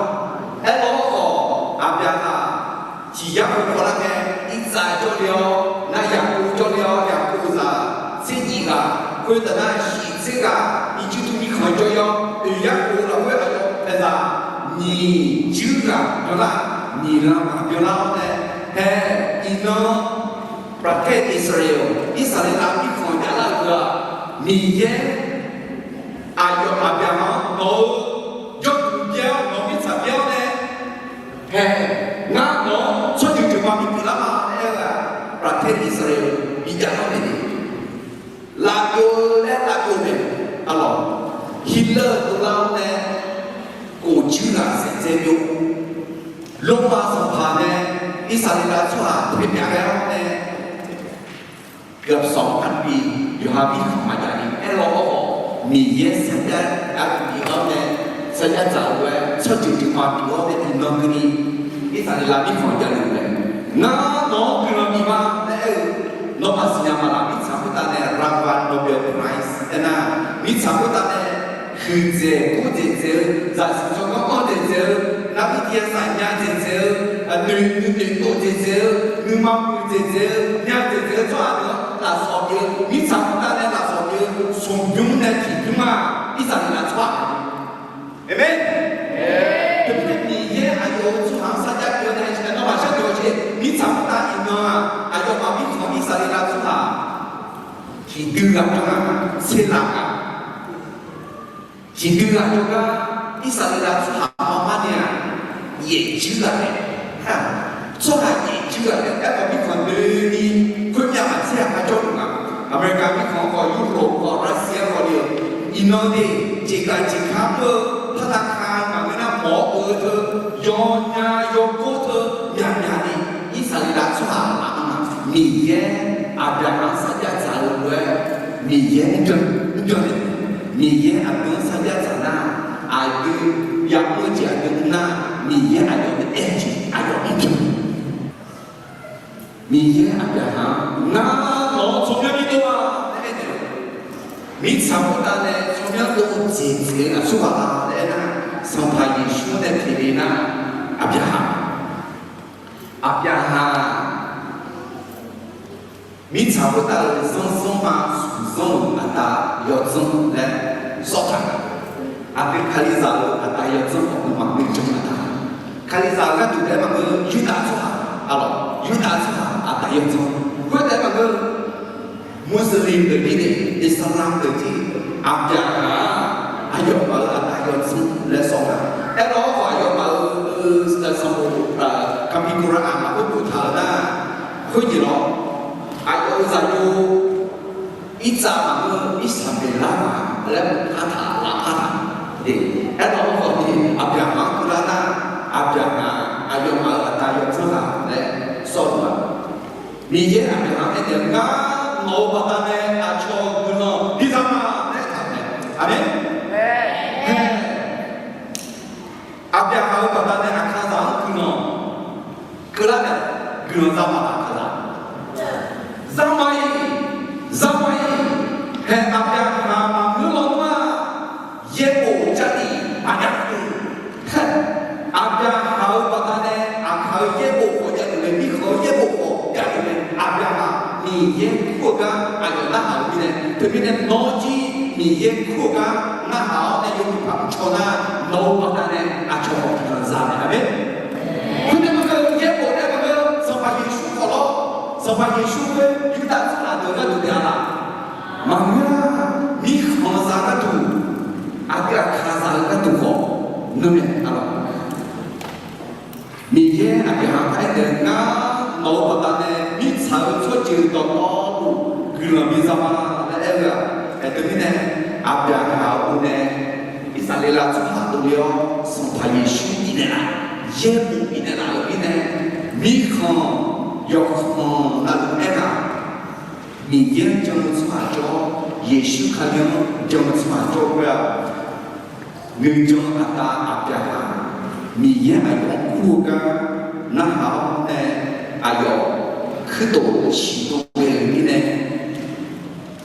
Aerlawr khawf, Aqbyaqhaq tiq yar khof khawf lar ngae, Irsaq jawrle-awr nar, Yaqkov jawrle-awr, Yaqkov zaq tser nyiq ghaq, khoertav nar shiq tser ghaq, Irjirtuv mirkhanq jawr-ir-awr, oeq yar khof lafkhoer aqyawf paeqzaq nyiq juir ghaq byanlar, nyiq lanq ghaq byanlar-awr nae, hae, iqnan ประเทศอิสราเอล Irsaqleqlav mirkhanq javlar-euq-aq, Miqyaer aqyawf Aqbyaqhaq-anr nawq-euq jawrduq byaer-awr, nawq-euq mirtsaq byaer-awr nae, hae, ngar nawq-anr tsawrjeuq jeuqma bipyeuf lar ma laer aer-eu-aq, ประเทศอิสราเอล bijavlar mae de. Lavbyov-eu laer lavbyov mae. Arlawq, Hitler dovlar-awr nae khof juir ghaq saeqdzae byov. Lormav sanqpaq nae Irsaqleqlav tsawrhaq taeqmyaq ghae-awr nae เกือบสองพันปี yawqha mirkhanq maqjav ni aerlawr-awr khawf, Miqyaer sarjax arduq bif-awr nae sarjax dzaq-eu lof-aer tsawrjeuq jeuqma bif-awr nae iqnan keuvni Irsaqleqlav mirkhanq javluf mae. Ngar nawq-anr guiqlanq bif ma laer aer-eu, nawmaf siqnya ma laf? Mirtsaq khoertav nae รางวัลโนเบลไพรส์ aernar, mirtsaq khoertav nae huiqdzaeq gordzaeq dzaeq-eu, zaqsiq tsawrganr gordzaeq dzaeq-eu, narhaq tiq yar saf nya dzaeq dzaeq-eu, noeq noeq noeqdov dzaeq dzaeq-eu, nuima muiq dzaeq dzaeq-eu, nya dzaeq dzaeq-eu tsawrhaq deuq-anr lafsawq pyeuf-eu, mirtsaq khoertav nae lafsawq pyeuf-eu smqbymr nae tiqbymr-aq, Irsaqleqlav tsawrhaq mae. Aqmeq. Teumirnae Miqyaer aqyawf-euq tsawrhaq-anr sarjax pyeuf-awr nae, nawmaf sharnoeq-awq jeq, mirtsaq khoertav iqnan-aq, aqyawfmaf mirkhanq Irsaqleqlav tsawrhaq tiqdui ghaq byanlar, tser laf ghaq tiqdui ghaq jawrgar, Irsaqleqlav tsawrhaq-anr mar ni-aq, yaeq juir ghaq taef. Tsawrhaq yaeq juir ghaq taef. Aerkhawf mirkhanq doeni khoermyav maq tser ghaq par jawrluf nga. America mirkhanq-anr khawf, Europe khawf, Russia khawf ni-eu, iqnan de, jeqgaq jeqkar mr-eu, ธนาคาร maqngeur nar mawq-awr of-eu teu, yawnya yawgor teu, myaqmyaq ni Irsaqleqlav tsawrhaq laf-anr ma. Miqyaer Aqbyaqhaq-anr sarjax dzaq-eu lof-aer, Miqyaer mrbyan, mrbyan nae, Miqyaer aqdui-anr sarjax dzaq nar, aqdui yamr-eu jeq aqdui mr nar, Miqyaer aqyawf nae aer-eu jeq aqyawf mrbyan. Miqyaer Aqbyaqhaq-anr, ngar nawq-anr tsawrmyanr bidov-a laer aer-eu, mirtsaq khoertav nae tsawrmyanr dov-eu jeq dzaeq-eu aqsurghaq la laer aernar, Sanqpaq Yeqsur nae pyeufle nar, Aqbyaqhaq, Aqbyaqhaq mirtsaq khoertav-euq zanrzanr ma, zanr-euq aqda yawdzanr laer sawr taq-a. Aqdui Kalizaq-euq aqda yawdzanr khawf maqngeur jan-a taq. Kalizaq-euq gharduq taef-aer maqngeur, Yurdav tsawrhaq, arlawq, Yurdav tsawrhaq aqda yawdzanr. Khoertaef-aer maqngeur, Muslim deuq jir ni, Islam deuq jir, Aqbyaqhaq-aq, aqyawfmaf-euq aqda yawdzanr laer sawr-a. Aerlawr-awr khawf aqyawfmaf-euq sanqbof, Kamikora-aq lafkhoer boftaq-eu nar, khoer jeq lawr, aqyawf-euq zaqyo Irsaq maqngeur, Irsaqmeqlar-aq laer maqpar taq, lafpar taq. Aerlawr-awr khawf ni Aqbyaqhaq-anr keuvlar nar, Aqbyaqhaq aqyawfmaf-euq aqda yawdzanr ghaq laer sawr-eu ma. Miqyaer Aqbyaqhaq-anr aernaeq-eu, ngar nawq-euq baqdanae aqcawq guiqlanq bidzaq ma laer aertaq-euq mae. Aqmeq. Aqbyaqhaq-euq baqdanae Aqkaqzaq-anr guiqlanq keuvlar nae guiqlanq za ma-aq Aqkaqzaq. Zama-iq, zama-iq, hae Aqbyaqhaq maqngeur lawnmr-aq, yaerbof Jarlif maqjav-eu. Aqbyaqhaq-euq baqdanae Aqkaq-euq yaerbof khawf javluf mae, mirkhanq-eu yaerbof khawf javluf mae. Aqbyaqhaq Miqyaer kur-eu gar aqyawf narhaq-euq mirnae, teumirnae nawr jir Miqyaer kur-eu gar narhaq-awr nae yawmuiq paq mrcaw nar, nawq-eu baqdanae aqcawq khawf guiqlanq za mae. Aqmeq. Khoernae maqngeur-eu yaerbof nae maqngeur-eu Sanqpaq Yeqsur khawf lawr, Sanqpaq Yeqsur khoer Yurdav tsawrhaq deuq gharduq daef-a laf. Maqngeur-a, mirkhanq za gharduq, aqdui Aqkaqzaq-eu gharduq khawf ngeur mae-a lawq. Miqyaer Aqbyaqhaq-anr aer-eu, ngar nawq-eu baqdanae mirtsaq-euq tsawrjeuq dawqtawvluf guiqlanq biza ma laer aer-eu-aq, aerteu mirnae Aqbyaqhaq-euq nae Irsaqleqlav tsawrhaq dovle-awr Sanqpaq Yeqsur bifnaeq laf, yaerbof bifnaeq laf-euq mirnae, mirkhanq yawkhanq navluf aernar, Miqyaer-anr jan-eu tsawrhaq jawr-awr, Yeqsur Kali-anr jan-eu tsawrhaq jawr-eu khoer-aq, nuijan aqda Aqbyaqhaq, Miqyaer aqyawf-anr kur-eu gar narhaq-awr nae, aqyawf kuirtof siqdov ghae-euq mirnae,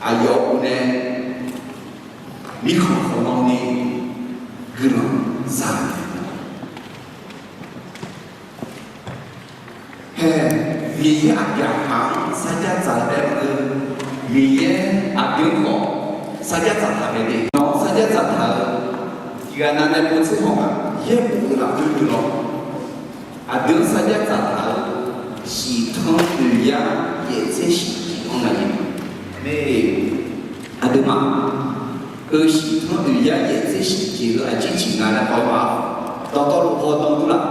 aqyawf-euq nae mirkhanq khawqnan ni guiqlanq za-eu mae. Hae, Miqyaer Aqbyaqhaq-anr sarjax dzaq-eu taef-aer maqngeur, Miqyaer aqdui-anr khawf sarjax dzaqtaq mae de. Nawq-anr sarjax dzaqtaq-eu tiqghaq nav nae boftser haw-aq, yaerbof-eu lafkhoer guiqlanq, aqdui-anr sarjax dzaqtaq-eu shiqtanr oeq yar yaeftser shiqjeq-anr maqyaef mae. Aqduimaf-euq shiqtanr oeq yar yaeftser shiqjeq-eu aqjeq tiq nga laer haw-eu ma. Dawqtawvluf haw dan dur laf.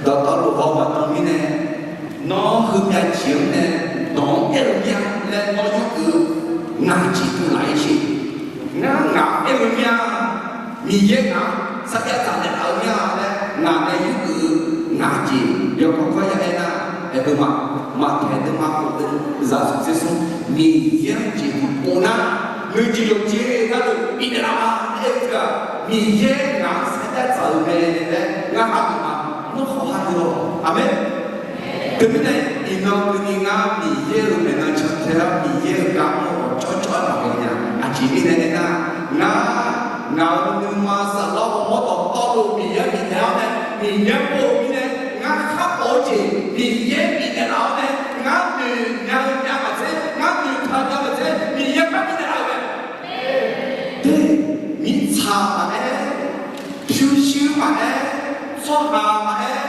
Dawqtawvluf haw maqdan mirnae, nawr heumyav jeq-anr nae dawq-anr aer-eu mir-a laer nawr yurgeuf-eu ngaq jeq dmr laf-ir sher. Ngar ngaq-anr aer-eu mir-a, Miqyaer ngaq-anr sarjax dzaq naeqlaf-eu mir-a laer ngaq nae yurgeuf-eu ngaq jeq yawkawr kawr ya aernar, aqduimaf Maqtaeq deuvma khof deuv zaq smq tser smr, Miqyaer-anr jeqhu pov nar, nuijeq yawqjeq navluf bifnaeq laf-a laer aer-eu teu-aq, Miqyaer ngaq-anr sarjax dzaq-eu mae laer ngar hageuf ma. Nawr khawf hageuf-awq. Aqmeq. Teumirnae iqnan keuvni ngar Miqyaer-euq maeqnan cantae-awr Miqyaer-euq gar mr-awq cawrcawr-aer maqghae nya. Aqjeq mirnae aernar, ngar ngaq-euq nuima saflar ghawrmawr dawqtawvluf Miqyaer bifnaeq-awr nae, Miqyaer pov-eu mirnae, ngar khar pov-eu jeq Miqyaer bifnaeq laf-awr nae, ngar noeq nya-eu nya maqtser, ngar noeqtaq nya maqtser, Miqyaer khar bifnaeq laf-eu mae. Te, mirtsaq maqaer, pyurshuir maqaer, tsawrhaq maqaer,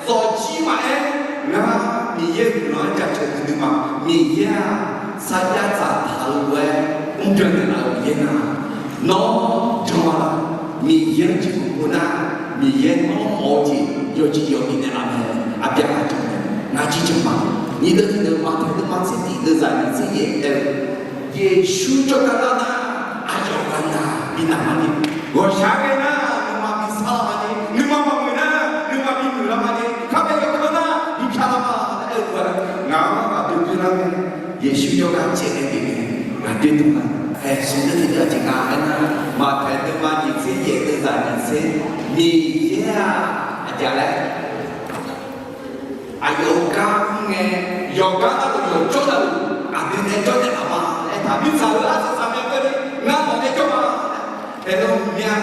zawqjir maqaer, ngar Miqyaer-euq guiqlanq-anr jaceuq duidui ma. Miqyaer-aq, sarjax dzaqtaq-eu lof-aer mrbyan naeqlaf-eu Miqyaer nar, nawr jan-a laf. Miqyaer-anr jeqhu pov nar, Miqyaer nawr mawf-eu jeq yawqjeq yawq bifnaeq laf mae. Aqbyaqhaq jan mae, ngaq jir jan ma. Nyiq deuq tiq deuq Maqtaeq deuvma tser tiq deuv zaq nyiq tser yaef aer-eu, Yeqsur jawrgar lar nar, aqyawf ghaq naq bi naq ma ni. Ghawqshaq ghae nar, nuima bi sar ma ni. Nuima maqmuiq nar, nuima bi muiqlar ma ni. Kharbae yawkhanr nar, bi pyar lar ma laer aer-eu lof-aer, ngaq-anr ghaqdoer doer lar mae. Yeqsur jawrgar caev nae bif ngae, ghaqdoer dmr ma. Aer, smq deuv tiq deuv aqjeq nga aernar, Maqtaeq deuvma nyiq tser yaef deuv zaq nyiq tser, Miqyaer-aq, aqjeq laer Aqyawf-euq gar mr ngae, yawqgar navluf yawqjawr navluf aqdui nae jawrnaeq laf ma laer taq mirtsaq-euq arsaq saqmya keuvni ngar nawq nae jawr ma. Aerlawr mya,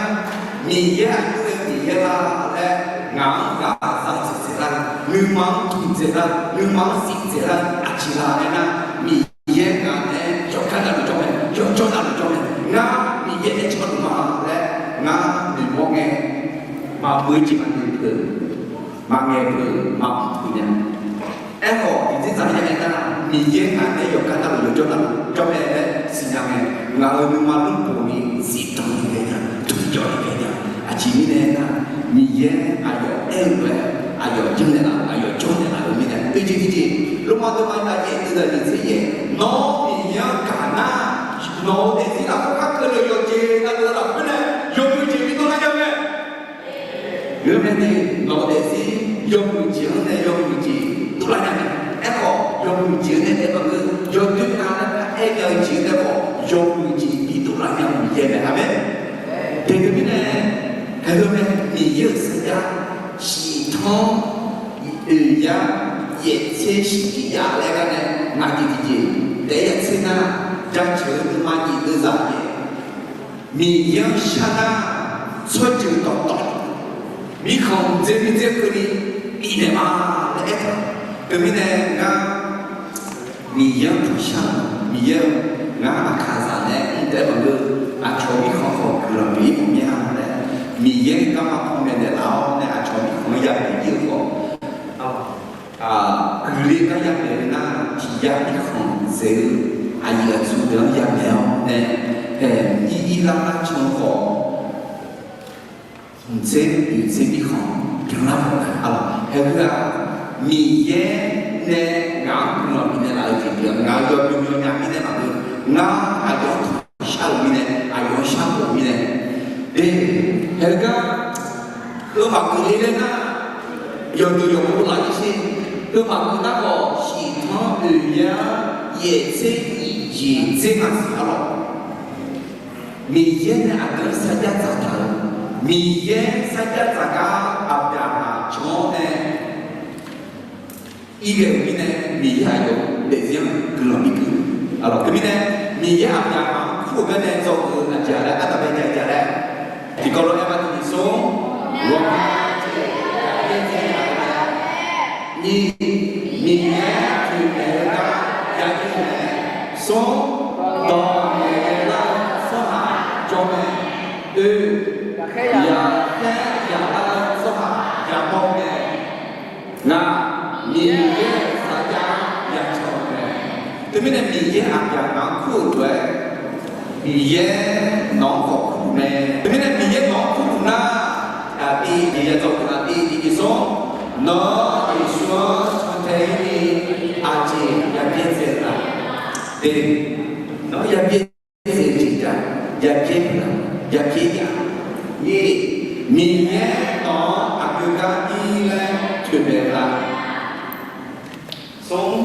Miqyaer aqjox-aer Miqyaer lar laer ngaq-anr ghaq za tsaeq tsaeq lar, nuima-anr tuq tsaeq lar, nuima-anr siq tsaeq lar aqjeq la aernar, Miqyaer ngaq nae yawqgar navluf jawr mae, yawqjawr navluf jawr mae. Ngar Miqyaer nae canluf ma laer ngar noeqmawr ngae, maqbui jeq maqnoeq peuq, maqngaeq peuq, maqmr peuq nya. Aerkhawf, tiqjeq dzaq-aer aernar, Miqyaer ngaq nae yawqgar navluf yawqjawr navluf jawr mae laer siqnya ngae, ngaq-euq nuima lmrpoq ni zifdan ni ghae nya, duqjawv ni ghae nya. Aqjeq mirnae aernar, Miqyaer aqyawf aer-eu lof-aer aqyawf janrnaeq laf, aqyawf jawrnaeq laf-eu mirnae, oeq jeq tiqjeq, Lormav deuvma iqnav yaef deuv zaq nyiq tser yaef, nawr Miqyaer-anr gaq nar, nawq-eu daefzir lafkhoer par keuvle-eu yawqjeq navluf-eu lafkhoer nae yawmuiq jeq bidov lar nya mae. Geur mae ni, nawq-eu daefzir yawmuiq jeq-anr nae yawmuiq jeq dovlar nya mae. Aerkhawf, yawmuiq jeq-anr nae aer maqngeur, yawdoer nga laer aer nya-eu jeq-anr nae khawf yawmuiq jeq bidov lar nya-eu Miqyaer mae. Aqmeq. Daeqdui mirnae, aer-eu mae. Miqyaer-euq sarjax shiq tanr, oeq yar, yaef tser shir tiq yaf laer gar nae ngaq jeq tiqjeq taef-aer ya tser nar, jaceuq-eu nuima jeq deuvzaq jeq, Miqyaer-anr shar nar, tsawrjeuq dawqtawv mirkhanq mqdzer mqdzer keuvni bifnaeq ma laer aertaq. Teumirnae ngar Miqyaer-anr tanqshar-eu, Miqyaer-eu, ngar aqkaqzaq nae mr taef-aer maqngeur, aqcawq mirkhanq khawf guiqlanq bif-ir mawf mir-a laer, Miqyaer garma panmaeq naeqlaf-awr nae aqcawq mirkhanq-anr yamaeq ir-eu khawf, guiqle gar yamaeq-eu nar, tiq yar mirkhanq dzaeq-eu aqyuif aqtsu deuq-anr yamaeq-awr nae, haeq ir ir lar lar can-eu khawf, mqdzer oeq tser mirkhanq byanlar mawf-a. Haeq heu-aq, Miqyaer nae ngaq-anr guiqlanq bifnaeq laf-eu jeq pyeuf-a. Ngaq-euq yawbymr yawnya mirnae maqngeur, ngar aqyawf-anr tanqshar-euq mirnae, aqyawf-anr sharbof-eu mirnae, de, haeq gar heu maqgeuf le laer nar, yawqdeuq yawqpov laf-ir sher. Heu maqgeuf nar khawf, shiq tanr oeq yar yaef tser nyiq jeq dzer ngaq siq-a lawq. Miqyaer nae aqdui-anr sarjax dzaqtaq-eu, Miqyaer sarjax dzaq gar Aqbyaqhaq jan-awr nae irghae-euq mirnae, Miqyaer aqyawf daefzir-anr guiqlanq bikeuv. Aqlawq teumirnae, Miqyaer Aqbyaqhaq-anr kur-euq garnae dzawgeuf-eu aqjeq-a laer, ardanqbae jav jav laer, tiqkawv lof-aer ma tiqjeq smr, ghawqmya jeq yaqbyaer dzae-eu mae. Nyiq, Miqyaer toeqmaeq-eu gar yajawr-eu mae. Smr, dawq ngaeqghae lar-eu tsawrhaq jawr mae. Oe, yaqkhaer yaqlar-eu tsawrhaq yamawr-eu mae. Ngaq, Miqyaer-euq sarjax-anr yacan-eu mae. Teumirnae Miqyaer Aqbyaqhaq-anr kur-euq lof-aer, Miqyaer nawq-anr khawf kurluf mae. Teumirnae Miqyaer nawq-anr kurluf nar, aqdui jeq yadzawr-eu aqdui jeq jeq smr, nawr Yeqsur-anr cantae-ir ni aqjeq yabyaer dzae-eu la? De, nawr yabyaer dzae-eu jeq jav, yabyaer pyeuf la? Yabyaer ya. Nyiq, Miqyaer nawq-anr aqgeu gar ir laer toeqmaeq la? Smr,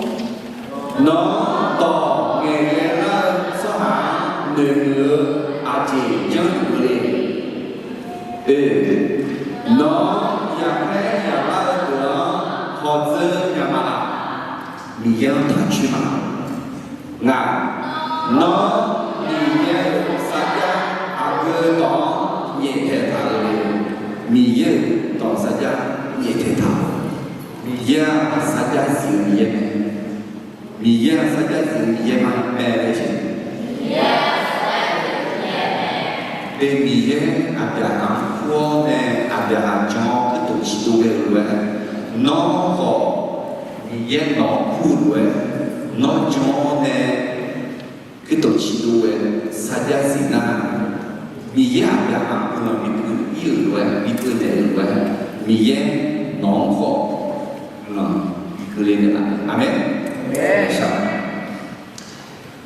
nawr dawq ngaeqghae lar-eu tsawrhaq-anr noeqmuiq-eu aqjeq janr luf-eu le? Oe, nawr yaqkhaer yaqlar-eu deuq-anr hawdzeur nya ma laf? Miqyaer-anr taqcoer ma laf? Ngaq, nawr Miqyaer-euq sarjax aqgeu dawq-anr nyaeftaeq taq-eu le? Miqyaer-euq dawq sarjax nyaeftaeq taq-eu. Miqyaer-aq sarjax zif-eu Miqyaer mae. Miqyaer-aq sarjax zif-eu Miqyaer ma mae laer jeq. Te Miqyaer Aqbyaqhaq-anr kur-awr nae Aqbyaqhaq jan-awr kuirtof ciqdov ghae-eu lof-aer, nawr khawf Miqyaer nawq-anr kur-eu lof-aer, nawr jan-awr nae kuirtof ciqdov ghae sarjax zif nar, Miqyaer Aqbyaqhaq guiqlanq bikeuv ir-euq lof-aer, bikeuv naeq-euq lof-aer, Miqyaer nawq-anr khawf guiqlanq bikeuv le naeqlaf-a. Aqmeq.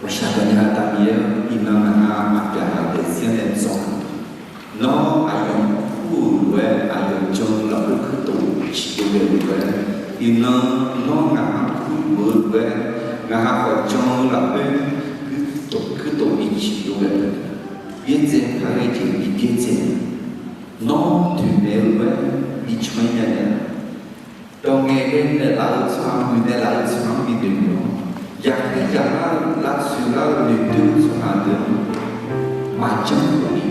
Ghawqshaq dawq nya-eu Aqda Miqyaer-or, iqnan ngaq-anr Aqbyaqhaq daefzir-anr nae dzawq-eu, nawr aqyawf-anr kur-euq lof-aer aqyawf jan-eu lafkhoer kuirtof ciqdov ghae-eu lof-aer, iqnan nawr ngaq-anr kur-euq lof-aer ngaq ha khawf jan-eu lafkhoer kuirtof bi ciqdov ghae-eu, byaerdzae paq ghae jeq bi byaerdzae, nawr toeqmaeq-eu lof-aer bi can-ir nya naeq-a. Dawq ngaeqghae naeqlaf-eu tsawrhaq, muiq naeqlaf-eu tsawrhaq-anr bi noeqmuiq-awr, yaqkhaer yaqlar-eu lavtsoeq lar-eu noeqdoer-eu tsawrhaq deuq-anr maqjanr-eu